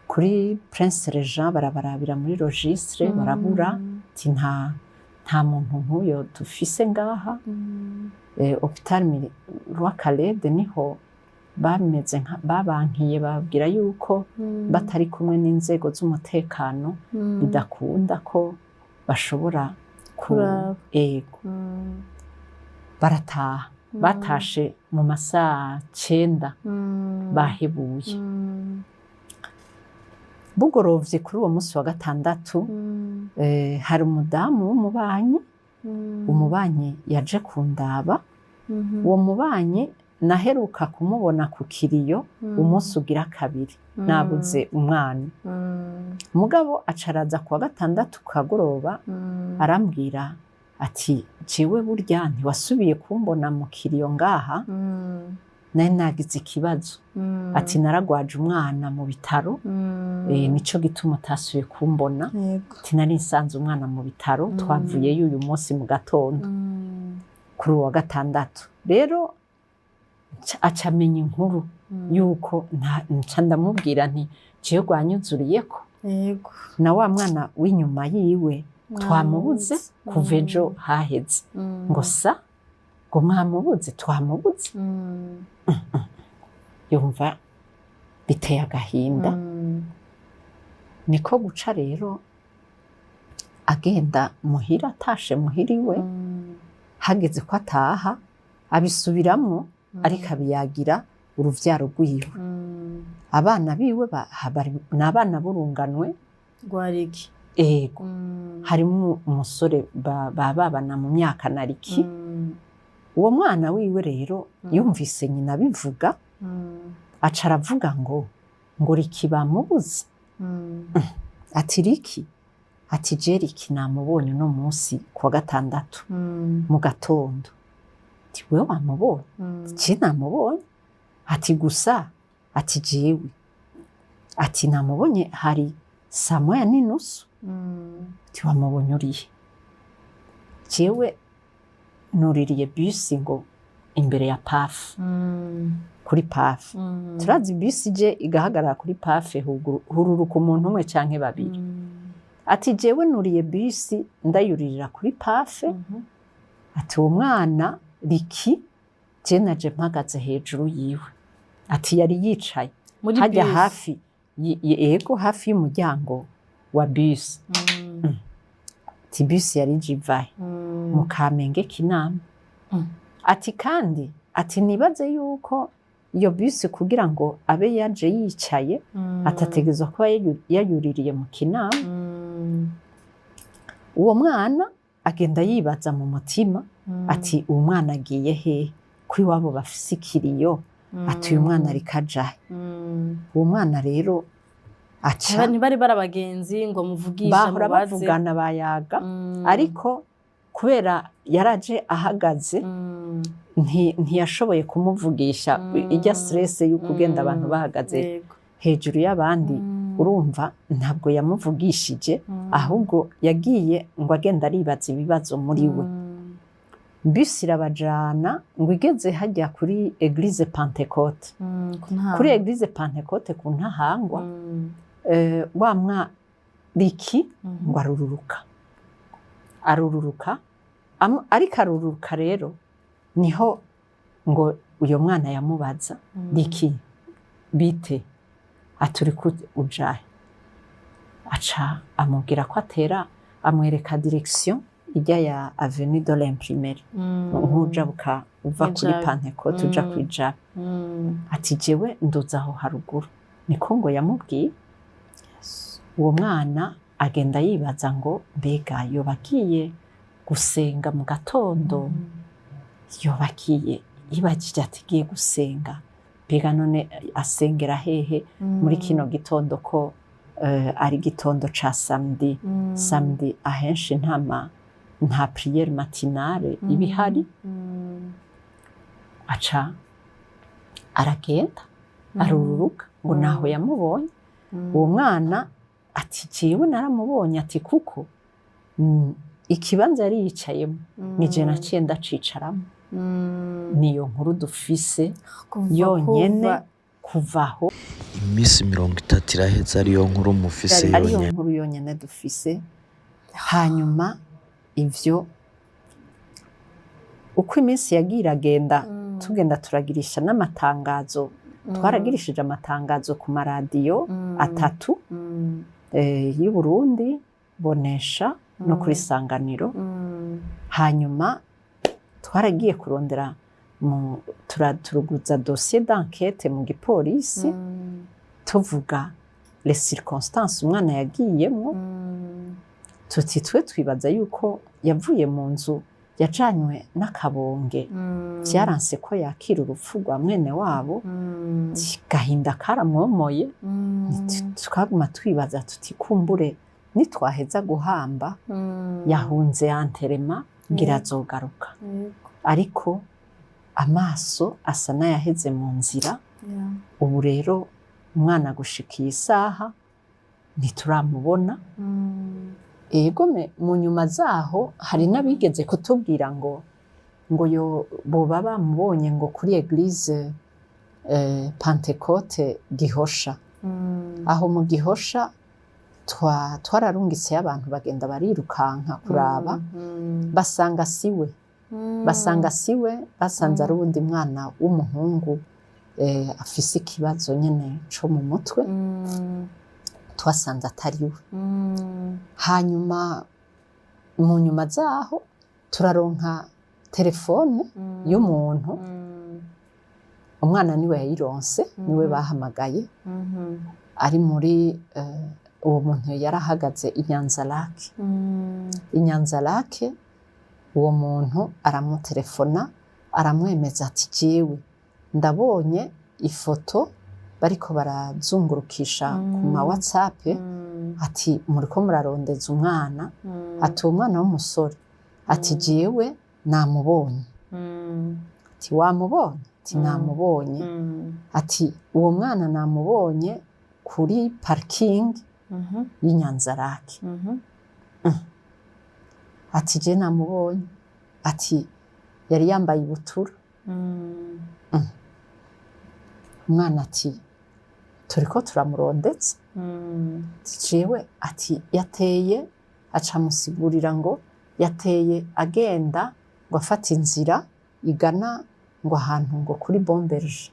kuri Prince Régent, barabarabira muri registre, barabura, ati nta muntu nk'uyo dufise ngaha. Hôpital Roi Khaled niho bameze babankiye, babwira yuko batari kumwe n'inzego z'umutekano bidakunda ko bashobora ku Kuraba. Ego, barataha, batashe mu masaha 9 bahebuye. Bugorovye kuri uwo munsi wa gatandatu, hari umudamu w'umubanyi, umubanyi yaje kundaba. Uwo mubanyi naheruka kumubona ku kiriyo umunsi ugira kabiri nabuze umwana, mugabo acaraza kuwa gatandatu kagoroba, arambwira ati: "Jewe burya ntiwasubiye kumbona mu kiriyo ngaha, nari nagize ikibazo." Ati: "Naragwaje umwana mu bitaro, nico gituma utasubiye kumbona." Ati: "Nari nsanze umwana mu bitaro, twavuyeyo uyu munsi mu gatondo." Kuri uwa gatandatu rero aca amenya inkuru yuko nca ndamubwira nti: "Jewe rwanyuzuriyeko na wa mwana w'inyuma yiwe twamubuze kuva ejo haheze." Ngo: "Sa?" Ngo: "Mwamubuze?" "Twamubuze." Yumva biteye agahinda. Niko guca rero agenda muhira, atashe muhira iwe, hageze ko ataha abisubiramwo, ariko abiyagira uruvyaro rwiwe, abana biwe ni abana b'urunganwe. Rwariki. Ego, harimo umusore babana mu myaka na Riki. Uwo mwana wiwe rero yumvise nyina abivuga, aca aravuga ngo Riki bamubuze. Ati: "Riki?" Ati: "Je Riki namubonye uno munsi kuwa gatandatu mu gatondo." Ati: "Wewe wamubonye?" "Je namubonye." Ati: "Gusa," ati, "jewe," ati, "namubonye hari saa 1:30." Ati: "Wamubonye urihe?" "Jewe nuririye bisi ngo imbere ya PAF, kuri PAF." Turazi bisi ije igahagarara kuri PAF, hururuka umuntu umwe canke babiri. Ati: "Jewe nuriye bisi ndayuririra kuri PAF." Ati: "Uwo mwana Riki, je naje mpagaze hejuru yiwe." Ati: "Yari yicaye Muri hajya bus. hafi yego, hafi y'umuryango wa bus." Ati: "Bus yari ije ivahe?" Mu Kamenge, Kinama. Ati: "Kandi," ati, "nibaze yuko iyo bus kugira ngo abe yaje yicaye, atategerezwa kuba yayuririye mu Kinama." Uwo mwana agenda yibaza mu mutima, ati: "Uwo mwana agiye hehe, ko iwabo bafise ikiriyo?" Ati: "Uyu mwana ariko ajahe?" Uwo mwana rero aca Ntibari bari abagenzi ngo muvugishe, Bahora mubaze? bavugana, bayaga, ariko kubera yaraje ahagaze, ntiyashoboye kumuvugisha. Ijya stress y'uko ugenda abantu bahagaze hejuru y'abandi, urumva ntabwo yamuvugishije, ahubwo yagiye ngo agenda aribaza ibibazo muri we. Bisi irabajana, ngo igeze hajya kuri Église Pentecôte, Ku Ntahangwa. kuri Église Pentecôte ku Ntahangwa, wa mwariki ngo arururuka, arururuka. Ariko arururuka rero, niho ngo uyo mwana yamubaza: "Riki, bite?" Ati: "Uri ujahe?" Aca amubwira ko atera amwereka direction ijya ya Avenue de l'Imprimerie, nk'ujabuka uva kuri Ijabe. Pentecôte uja kwijabe. Ati: "Jewe nduza aho haruguru." Niko ngo yamubwiye. Uwo mwana agenda yibaza ngo mbega yoba agiye gusenga mu gatondo, yoba agiye, yibagije ati: "Agiye gusenga, mbega none asengera hehe muri kino gitondo, ko ari gitondo ca samedi?" Samedi ahenshi nta prière matinale iba ihari. Aca aragenda arururuka, ngo naho yamubonye. Uwo mwana ati: "Jewe naramubonye," ati, "kuko ikibanza yari yicayemo nije naciye ndacicaramo." Niyo nkuru dufise yonyene kuva aho. Iminsi 30 iraheze ariyo nkuru mufise Ariyo yonyene? nkuru yonyene dufise. Hanyuma ivyo, uko iminsi yagiye iragenda, tugenda turagirisha n'amatangazo. Twaragirishije amatangazo ku maradiyo atatu y'u Burundi, Bonesha no kuri Sanganiro. Hanyuma twaragiye kurondera mu turuguza dossier d'enquête mu gipolisi, tuvuga les circonstances umwana yagiyemwo, tuti twe twibaza yuko yavuye mu nzu yajanywe n'akabonge, vyaranse ko yakira urupfu rwa mwene wabo, gahinda karamwomoye. Twaguma twibaza tuti kumbure nitwaheza guhamba yahunze enterrement, ngira azogaruka, ariko amaso asa n'ayaheze mu nzira. Ubu rero umwana gushika iyi saha ntituramubona. Ego, mu nyuma zaho hari n'abigeze kutubwira ngo yo boba bamubonye ngo kuri Église Pentecôte Gihosha. Aho mu Gihosha twararungitseyo abantu, bagenda barirukanka kuraba, basanga siwe, basanga siwe, basanze ari uwundi mwana w'umuhungu afise ikibazo nyene co mu mutwe. Twasanze atari we. Hanyuma mu nyuma zaho turaronka telefone y'umuntu. Umwana niwe yayironse, niwe bahamagaye ari muri uwo muntu yarahagaze i Nyanza-Lac. I Nyanza-Lac uwo muntu aramutelefona, aramwemeza ati: "Jewe ndabonye ifoto bariko barazungurukisha ku ma WhatsApp," ati, "muriko murarondeza umwana," ati, "uwo mwana w'umusore," ati, "jewe namubonye." Ati: "Wamubonye?" Ati: "Namubonye." Ati: "Uwo mwana namubonye kuri parking y'i Nyanza-Lac." Ati: "Je namubonye," ati, "yari yambaye ibutura." Umwana ati: "Turiko turamurondetse." Ati: "Jewe," ati, "yateye," aca amusigurira ngo yateye agenda. Ngo afata inzira igana ngo ahantu ngo kuri Bomberge.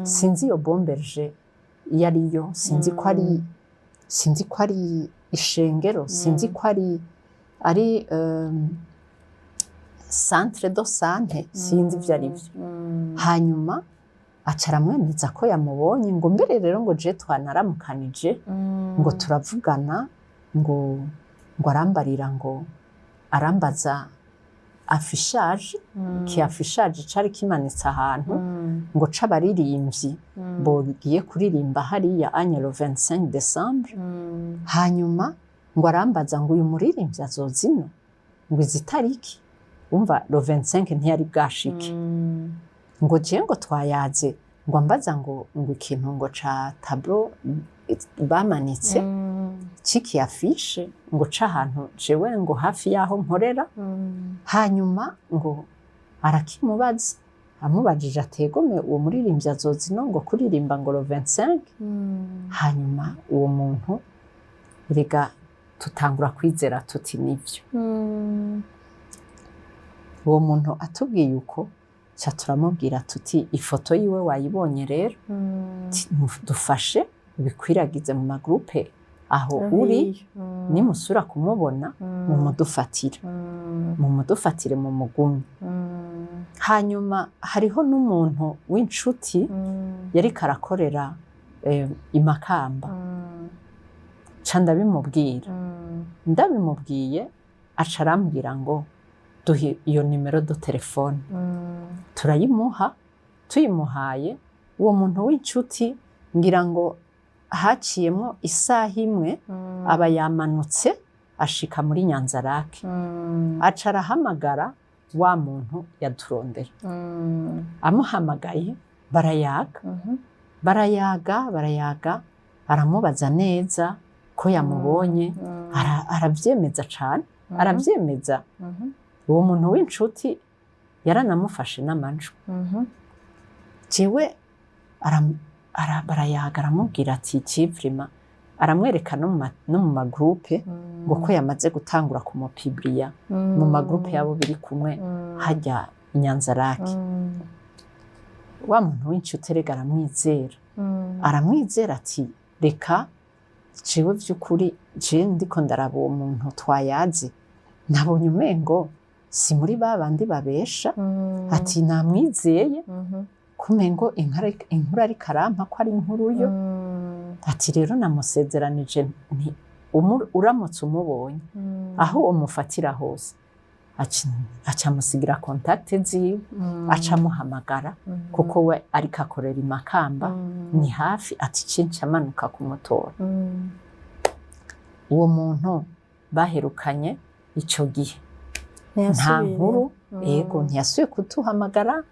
Sinzi iyo Bomberge iyo ariyo, sinzi ko ari ishengero, sinzi ko ari centre de santé, sinzi ibyo ari byo. Hanyuma aca aramwemeza ko yamubonye, ngo mbere rero ngo je twanaramukanije, ngo turavugana, ngo arambarira, ngo arambaza affichage, ki affichage cari kimanitse ahantu, ngo c'abaririmbyi bogiye kuririmba hariya anya le 25 décembre. Hanyuma ngo arambaza ngo uyu muririmbyi azoza ino ngo izi tariki. Umva, le 25 ntiyari bwashike. Ngo je ngo twayaze, ngo ambaza ngo ikintu ngo ca tableau bamanitse ciki affiche, ngo c'ahantu jewe ngo hafi y'aho nkorera. Hanyuma ngo arakimubaza, amubajije ategome uwo muririmbyi azoza ino ngo kuririmba ngo le 25. Hanyuma uwo muntu rega tutangura kwizera tuti nivyo. Uwo muntu atubwiye uko, ca turamubwira tuti ifoto yiwe wayibonye rero? Dufashe ubikwiragize mu ma groupes aho uri, nimusura kumubona mumudufatire, mumudufatire mu mugumye. Hanyuma hariho n'umuntu w'inshuti yariko arakorera i Makamba, ca ndabimubwira. Ndabimubwiye, aca arambwira ngo duhe iyo numéro de téléphone. Turayimuha. Tuyimuhaye uwo muntu w'inshuti, ngira ngo haciyemo isaha imwe, aba yamanutse ashika muri Nyanzarake, aca arahamagara wa muntu yaturondera. Amuhamagaye barayaga, barayaga, barayaga, aramubaza neza ko yamubonye. Aravyemeza cane, aravyemeza. Uwo muntu w'inshuti yaranamufashe n'amajwi. Jewe barayaga, aramubwira ati civrima, aramwereka no mu ma groupes ngo ko yamaze gutangura kumupibriya mu ma groupes yabo biri kumwe hajya i Nyanzarake. Wa muntu w'inshuti erega aramwizera, aramwizera ati reka jewe vy'ukuri je ndiko ndaraba uwo muntu twayazi, nabonye umengo si muri ba bandi babesha, ati namwizeye kumengo inkuru ariko arampa ko ari inkuru yo. Ati rero namusezeranije nti uramutse umubonye aho umufatira hose, aca amusigira contacts ziwe, aca amuhamagara kuko we ariko akorera i Makamba, ni hafi, ati cinci amanuka kumutora. Uwo muntu baherukanye ico gihe nta nkuru. Ego, ntiyasubiye kuduhamagara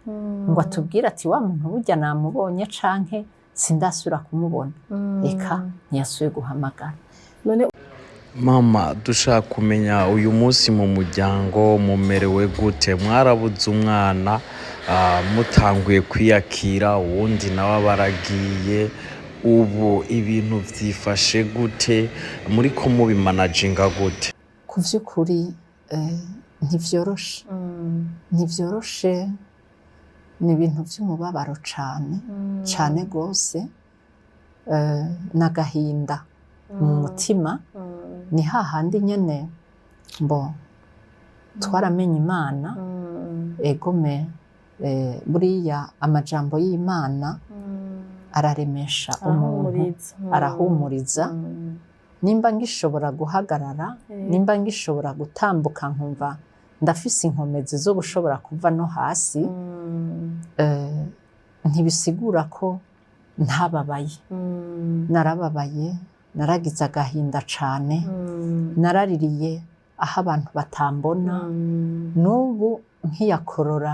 ngo atubwire ati wa muntu burya namubonye, canke sindasubira kumubona. Eka, ntiyasubiye guhamagara. None Mama, dushaka kumenya uyu munsi mu muryango mumerewe gute? Mwarabuze umwana, mutanguye kwiyakira, uwundi nawe aba aragiye. Ubu ibintu vyifashe gute? Muriko mubimanaginga gute? Ku vy'ukuri ntivyoroshe, ntivyoroshe, ni ibintu vy'umubabaro cane cane gose, n'agahinda mu mutima. Ni hahandi nyene mbo twaramenye Imana. Egome, buriya amajambo y'Imana araremesha umuntu. Arahumuriza. Arahumuriza. Nimba ngishobora guhagarara, nimba ngishobora gutambuka, nkumva ndafise inkomezi zo gushobora kuva no hasi, ntibisigura ko ntababaye. Narababaye, naragize agahinda cane, naraririye aho abantu batambona. N'ubu nkiyakorora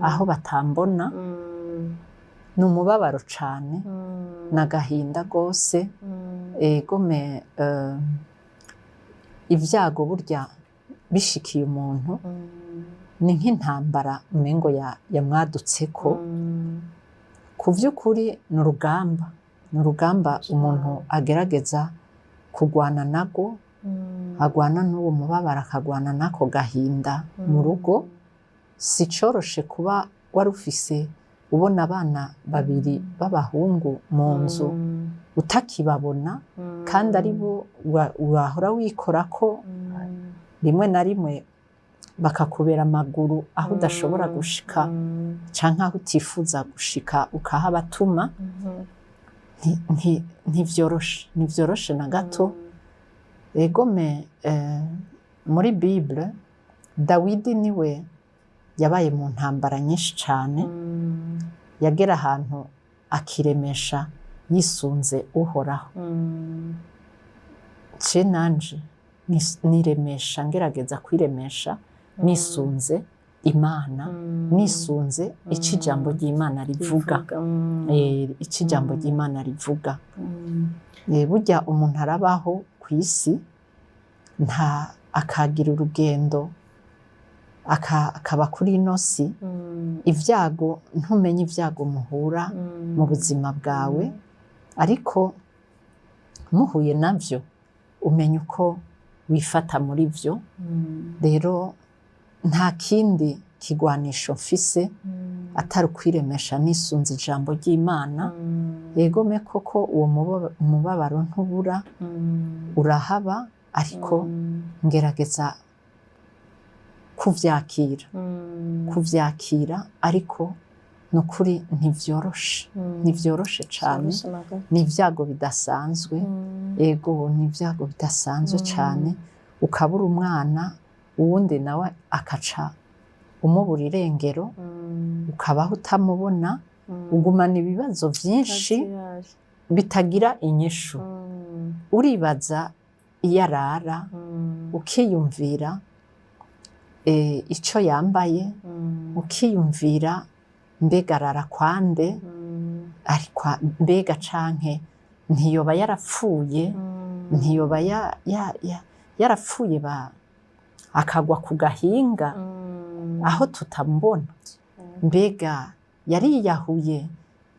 aho batambona, ni umubabaro cane n'agahinda gose. Egome, ibyago burya bishikiye umuntu ni nk'intambara umengo yamwadutseko. Ku vy'ukuri ni urugamba, ni urugamba umuntu agerageza kugwana nago, agwana n'uwo mubabaro, akagwana n'ako gahinda mu rugo. Si coroshe kuba wari ufise, ubona abana babiri b'abahungu mu nzu, utakibabona, kandi ari bo wahora wikorako, rimwe na rimwe bakakubera amaguru aho udashobora gushika canke aho utifuza gushika, ukahabatuma. Ntivyoroshe, ntivyoroshe na gato. Egome, muri Bible Dawidi niwe yabaye mu ntambara nyinshi cane, yagera ahantu akiremesha yisunze Uhoraho. Ce nanje niremesha, ngerageza kwiremesha nisunze Imana, nisunze ico ijambo ry'Imana rivuga. Ico ijambo ry'Imana rivuga. Burya umuntu arabaho ku isi, nta akagira urugendo, akaba kuri ino si, ibyago, ntumenye ibyago muhura mu buzima bwawe, ariko muhuye navyo umenya uko wifata muri byo. Rero nta kindi kigwanisho mfise atari ukwiremesha nisunze ijambo ry'Imana. Yegome, koko uwo mubabaro ntubura, urahaba, ariko ngerageza kuvyakira, ariko ni ukuri ntivyoroshe, ntivyoroshe cane. Ni ibyago bidasanzwe. Ego, ni ibyago bidasanzwe cane, ukabura umwana, uwundi nawe akaca umubura irengero, ukabaho utamubona, ugumana ibibazo vyinshi bitagira inyishu. Uribaza iyo arara, ukiyumvira ico yambaye, ukiyumvira mbega arara kwande, ariko mbega canke ntiyoba yarapfuye, ntiyoba yarapfuye akagwa ku gahinga aho tutamubona, mbega yariyahuye,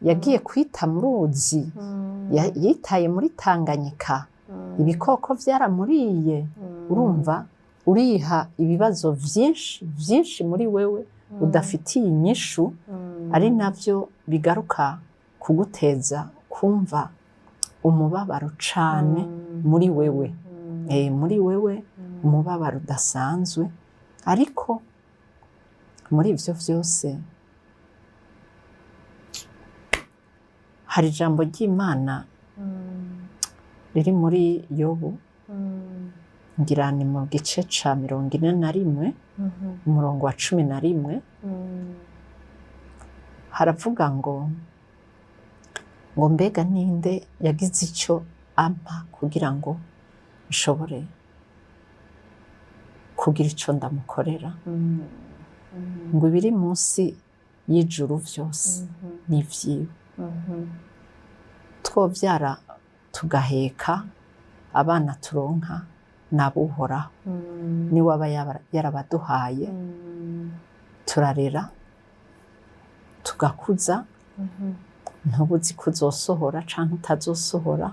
yagiye kwita mu ruzi, yitaye muri Tanganyika, ibikoko vyaramuriye. Urumva, uriha ibibazo vyinshi vyinshi muri wewe udafitiye inyishu, ari navyo bigaruka kuguteza kumva umubabaro cane muri wewe, muri wewe umubabaro udasanzwe. Ariko muri ivyo vyose hari ijambo ry'Imana riri muri Yobu, ngira ni mu gice ca 41, umurongo wa 11. Haravuga ngo mbega ninde yagize icyo ampa kugira ngo nshobore kugira ico ndamukorera? Ngo ibiri munsi y'ijuru vyose ni ivyiwe. Twovyara tugaheka abana, turonka n'abuhoraho, niwe aba yarabaduhaye. Turarera, tugakuza, ntubuzi ko uzosohora canke utazosohora,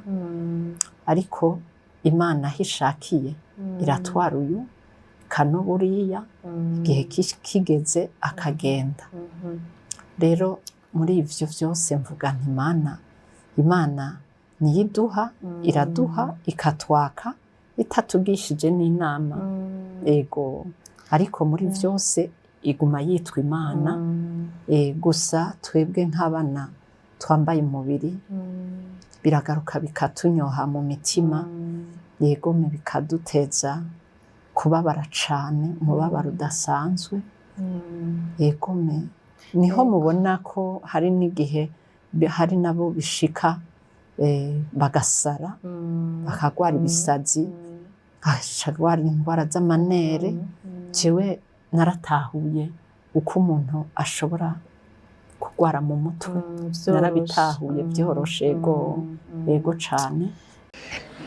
ariko Imana aho ishakiye iratwara uyu ikanuburiya, igihe kigeze akagenda. Rero muri ivyo vyose mvuga nti Imana, Imana niyo iduha, iraduha ikatwaka itatugishije n'inama. Ego, ariko muri vyose iguma yitwa Imana. Gusa twebwe nk'abana twambaye umubiri, biragaruka bikatunyoha mu mitima, yegome, bikaduteza kubabara cane, umubabaro udasanzwe. Yegome, niho mubona ko hari n'igihe hari nabo bishika bagasara, bakagwara ibisazi, agwara indwara z'amanere. Jewe naratahuye uko umuntu ashobora kugwara mu mutwe, narabitahuye byoroshe. Ego, ego cane.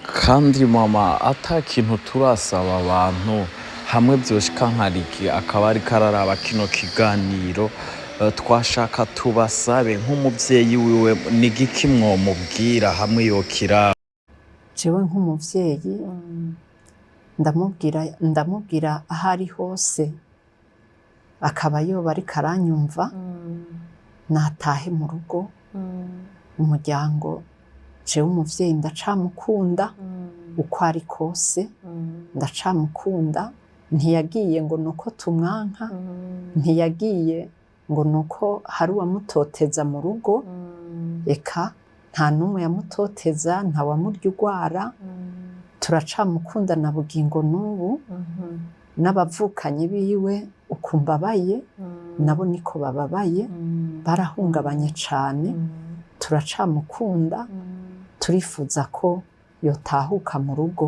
Kandi mama, ata kintu turasaba abantu, hamwe vyoshika nkariki akaba ariko araraba kino kiganiro, twashaka tubasabe nk'umuvyeyi wiwe, ni igiki mwomubwira hamwe yokira? Jewe nk'umuvyeyi ndamubwira aho ari hose. Akaba yoba ariko aranyumva, natahe mu rugo. Umuryango, jewe umuvyeyi ndacamukunda uko ari kose, ndacamukunda. Ntiyagiye ngo nuko tumwanka, ntiyagiye ngo nuko hari uwamutoteza mu rugo. Eka, nta n'umwe yamutoteza, nta wamurya urwara. Turacamukunda na bugingo n'ubu. N'abavukanyi biwe ukumbabaye nabo niko bababaye, barahungabanye cane. Turacamukunda, turifuza ko yotahuka mu rugo.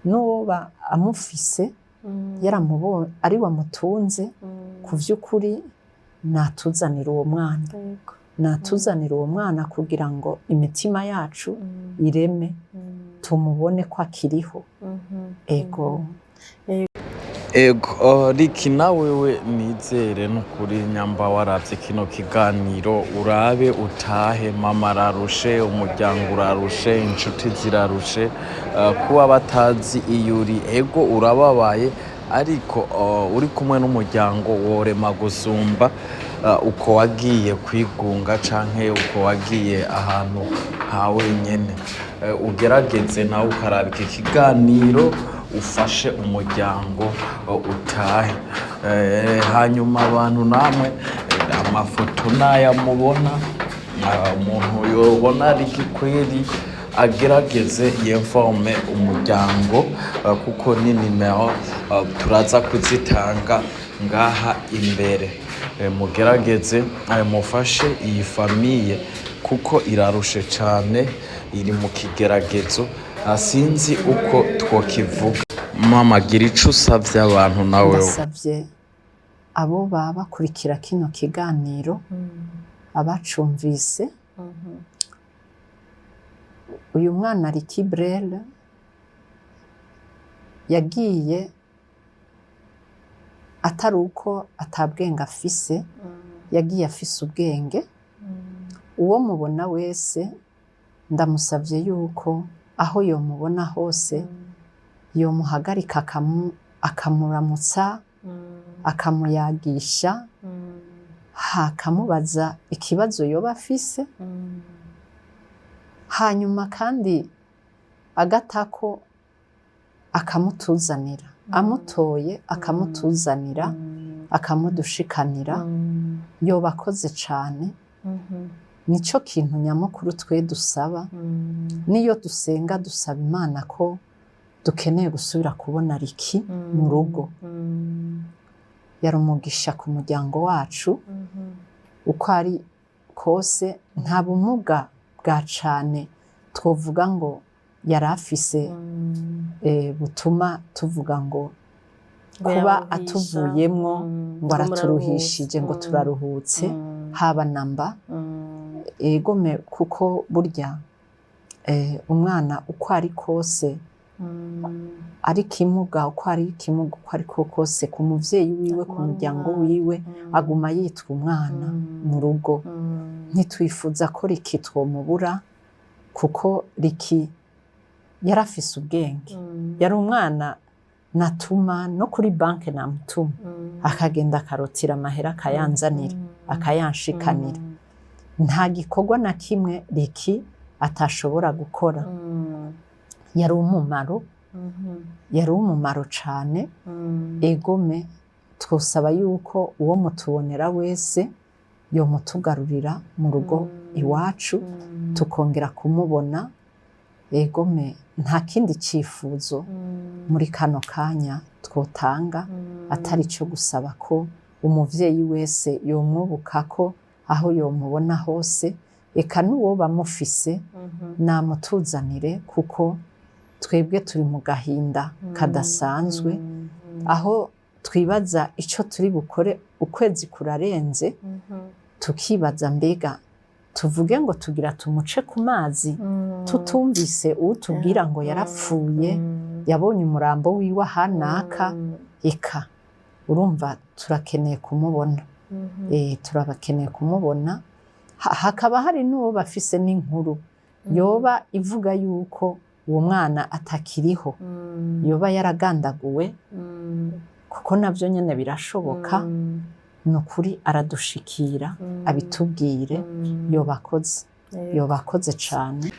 N'uwoba amufise yaramubonye ari wamutunze, ku vy'ukuri natuzanira uwo mwana, natuzanira uwo mwana kugira ngo imitima yacu ireme, tumubone ko akiriho. Ego. Ego, Riki, na wewe nizere n'ukuri nyamba waravye kino kiganiro, urabe utahe. Mama ararushe, umuryango urarushe, inshuti zirarushe, kuba batazi iyo uri. Ego, urababaye, ariko uri kumwe n'umuryango worema gusumba uko wagiye kwigunga canke uko wagiye ahantu ha wenyene. Ugerageze nawe ukaraba iki kiganiro, ufashe umuryango utahe. Hanyuma abantu namwe, amafoto n'ayamubona, umuntu yobona ari kweri agerageze yinforme umuryango, kuko ni nimero turaza kuzitanga ngaha imbere. Mugerageze mufashe iyi famille kuko irarushe cane, iri mu kigeragezo. Sinzi uko twokivuga. Mama, gira ico usavye abantu nawe. Ndasavye abo baba bakurikira kino kiganiro, abacumvise, uyu mwana Ricky Brel yagiye atari uko atabwenge afise, yagiye afise ubwenge. Uwo mubona wese, ndamusavye yuko aho yomubona hose yomuhagarika, akamuramutsa, akamuyagisha, akamubaza ikibazo yoba afise, hanyuma kandi agatako akamutuzanira, amutoye akamutuzanira, akamudushikanira, yoba akoze cane. Nico kintu nyamukuru twe dusaba. Niyo dusenga, dusaba Imana ko dukeneye gusubira kubona Riki mu rugo. Yari umugisha ku muryango wacu uko ari kose. Nta bumuga bwa cane twovuga ngo yari afise butuma tuvuga ngo Ngo kuba yaruhisha. atuvuyemwo ngo ngo araturuhishije, ngo muraruhutse. Turaruhutse haba namba. Egome, kuko burya umwana uko ari kose ari kimuga, uko ari kimuga, uko ari ko kose, ku muvyeyi wiwe, ku Aguma ari muryango umwana. wiwe, aguma yitwa umwana mu rugo. Ntitwifuza ko Riki twomubura, kuko Riki yarafise ubwenge. Yari umwana natuma no kuri banki, namutuma akagenda akarotira amahera, akayanzanira, akayanshikanira. Nta gikorwa na kimwe Riki atashobora gukora. Yari umumaro, yari umumaro cane. Egome, twosaba yuko uwo mutubonera wese yomutugarurira mu rugo iwacu, tukongera kumubona. Egome, nta kindi cyifuzo muri kano kanya twotanga atari cyo gusaba ko umuvyeyi wese yomwubuka ko aho yomubona hose, eka n'uwo bamufise namutuzanire, kuko twebwe turi mu gahinda kadasanzwe, aho twibaza ico turi bukore. Ukwezi kurarenze, tukibaza mbega tuvuge ngo tugira tumuce ku mazi, tutumvise utubwira ngo yarapfuye, yabonye umurambo wiwe ahanaka. Eka, urumva turakeneye kumubona, turabakeneye kumubona. Hakaba hari n'uwo bafise n'inkuru yoba ivuga yuko uwo mwana atakiriho, yoba yaragandaguwe. Kuko navyo nyene birashoboka. Ni ukuri aradushikira, abitubwire. Yobakoze, yobakoze cane.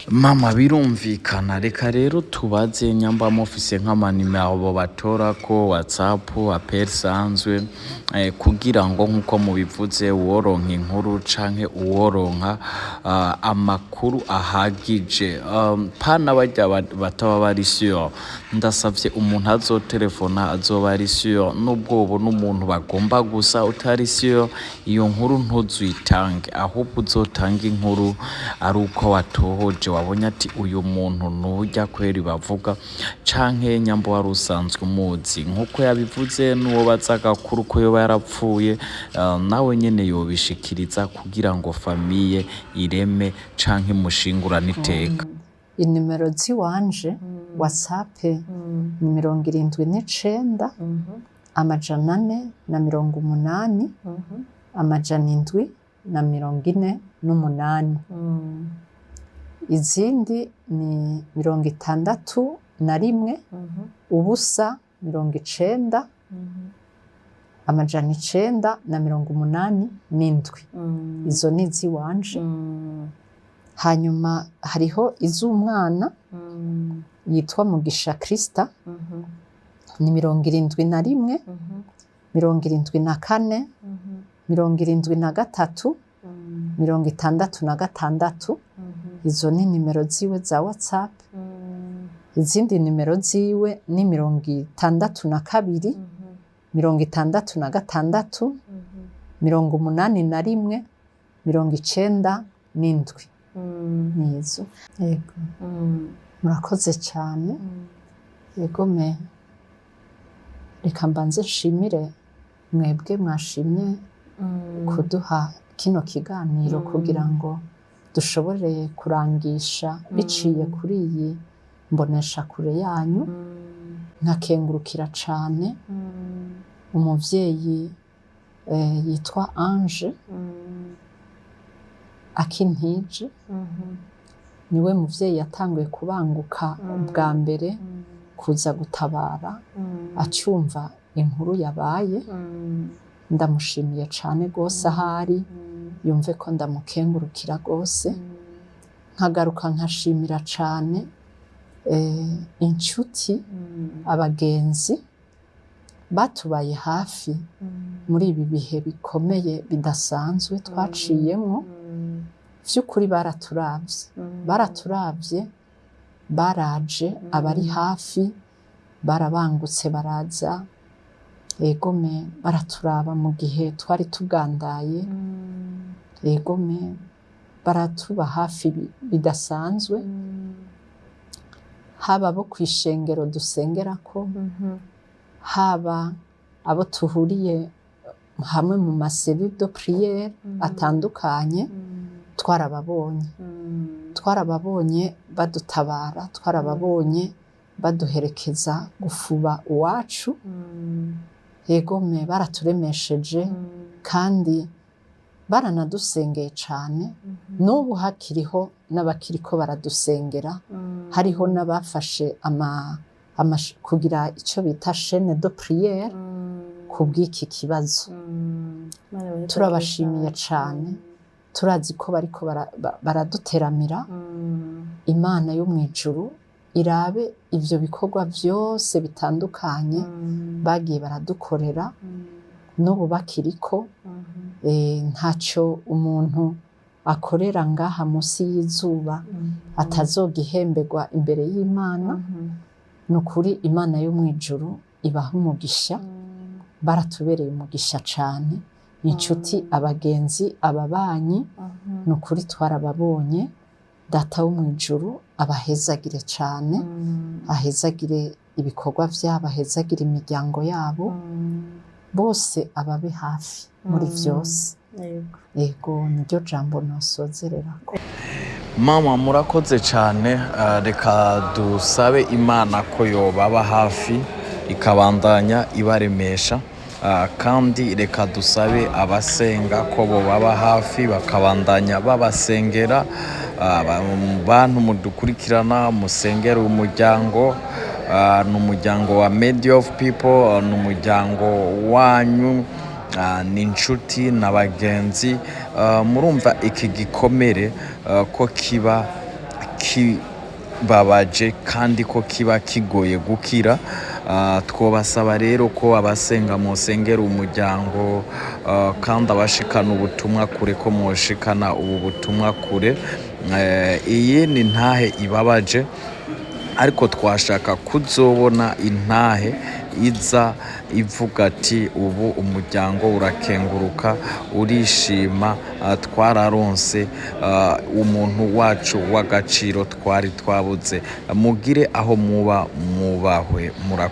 Mama, birumvikana. Reka rero tubaze nyamba mufise nk'amanimero batora ko WhatsApp, appel sanzwe, kugira ngo nk'uko mubivuze uworonka inkuru canke uworonka amakuru ahagije, pana barya bataba bari sure. Ndasavye umuntu azotelefona azoba ari sure, nubwo ubona umuntu bagomba gusa utari sure, iyo nkuru ntuzuyitange, ahubwo uzotange inkuru ari uko watohoje, wabonye ati uyu muntu nujya kweri bavuga, canke nyambo wari usanzwe umuzi nk'uko yabivuze. N'uwo baza agakuru ko yoba yarapfuye, nawe nyene yobishikiriza kugira ngo famille ireme canke imushingurane iteka. Inimero ziwanje, WhatsApp ni 79 480 748. Izindi ni 61 0 90 987. Izo ni iziwanje. Hanyuma hariho iz'umwana yitwa Mugisha Krista, ni 71 74 73 66. Izo ni nimero ziwe za WhatsApp. Izindi nimero ziwe ni 62 66 81 97. Nizo. Yego, murakoze cyane. Yego me, reka mbanze nshimire mwebwe mwashimye kuduha kino kiganiro kugira ngo dushobore kurangisha biciye kuri iyi mboneshakure yanyu. Nkakengurukira cane umuvyeyi yitwa Ange Akintije. Niwe muvyeyi yatanguye kubanguka bwa mbere kuza gutabara acyumva inkuru yabaye. Ndamushimiye cane gose, ahari yumve ko ndamukengurukira gose. Nkagaruka nkashimira cane inshuti, abagenzi batubaye hafi muri ibi bihe bikomeye bidasanzwe twaciyemwo. Vy'ukuri baraturavye, baraturavye, baraje. Abari hafi barabangutse baraza, egome, baraturaba mu gihe twari tugandaye. Egome, baratuba hafi bidasanzwe, haba abo kw'ishengero dusengerako, haba abo tuhuriye hamwe mu ma cellules de prière atandukanye. Twarababonye, twarababonye badutabara, twarababonye baduherekeza gufuba uwacu. Yegome, baraturemesheje kandi baranadusengeye cane. N'ubu hakiriho n'abakiriko baradusengera. Hariho n'abafashe kugira ico bita chaîne de prière ku bw'iki kibazo. Turabashimiye cane. Turazi ko bariko baraduteramira. Imana yo mw'ijuru irabe ivyo bikorwa vyose bitandukanye bagiye baradukorera n'ubu bakiriko. Ntacyo umuntu akorera ngaha munsi y'izuba atazogihemberwa imbere y'Imana. Ni ukuri Imana yo mw'ijuru ibaha umugisha. Baratubereye umugisha cane, inshuti, abagenzi, ababanyi. Ni ukuri twarababonye. Data wo mw'ijuru abahezagire cane, ahezagire ibikorwa vyabo, ahezagire imiryango yabo bose, ababe hafi muri vyose. Yego, niryo jambo nosozererako. Mama, murakoze cyane. Reka dusabe Imana ko yobaba hafi, ikabandanya ibaremesha. Kandi reka dusabe abasenga ko bobaba hafi, bakabandanya babasengera. Bantu mudukurikirana, musengere umuryango. Ni umuryango wa Media of People, ni umuryango wanyu, ni inshuti na bagenzi. Murumva iki gikomere ko kiba kibabaje kandi ko kiba kigoye gukira. Twobasaba rero ko abasenga musengera umuryango, kandi abashikana ubutumwa kure ko mwoshikana ubu butumwa kure. Iyi ni ntahe ibabaje, ariko twashaka kuzobona intahe iza ivuga ati ubu umuryango urakenguruka, urishima, twararonse umuntu wacu w'agaciro twari twabuze. Mugire aho muba mwubahwe, murakoze.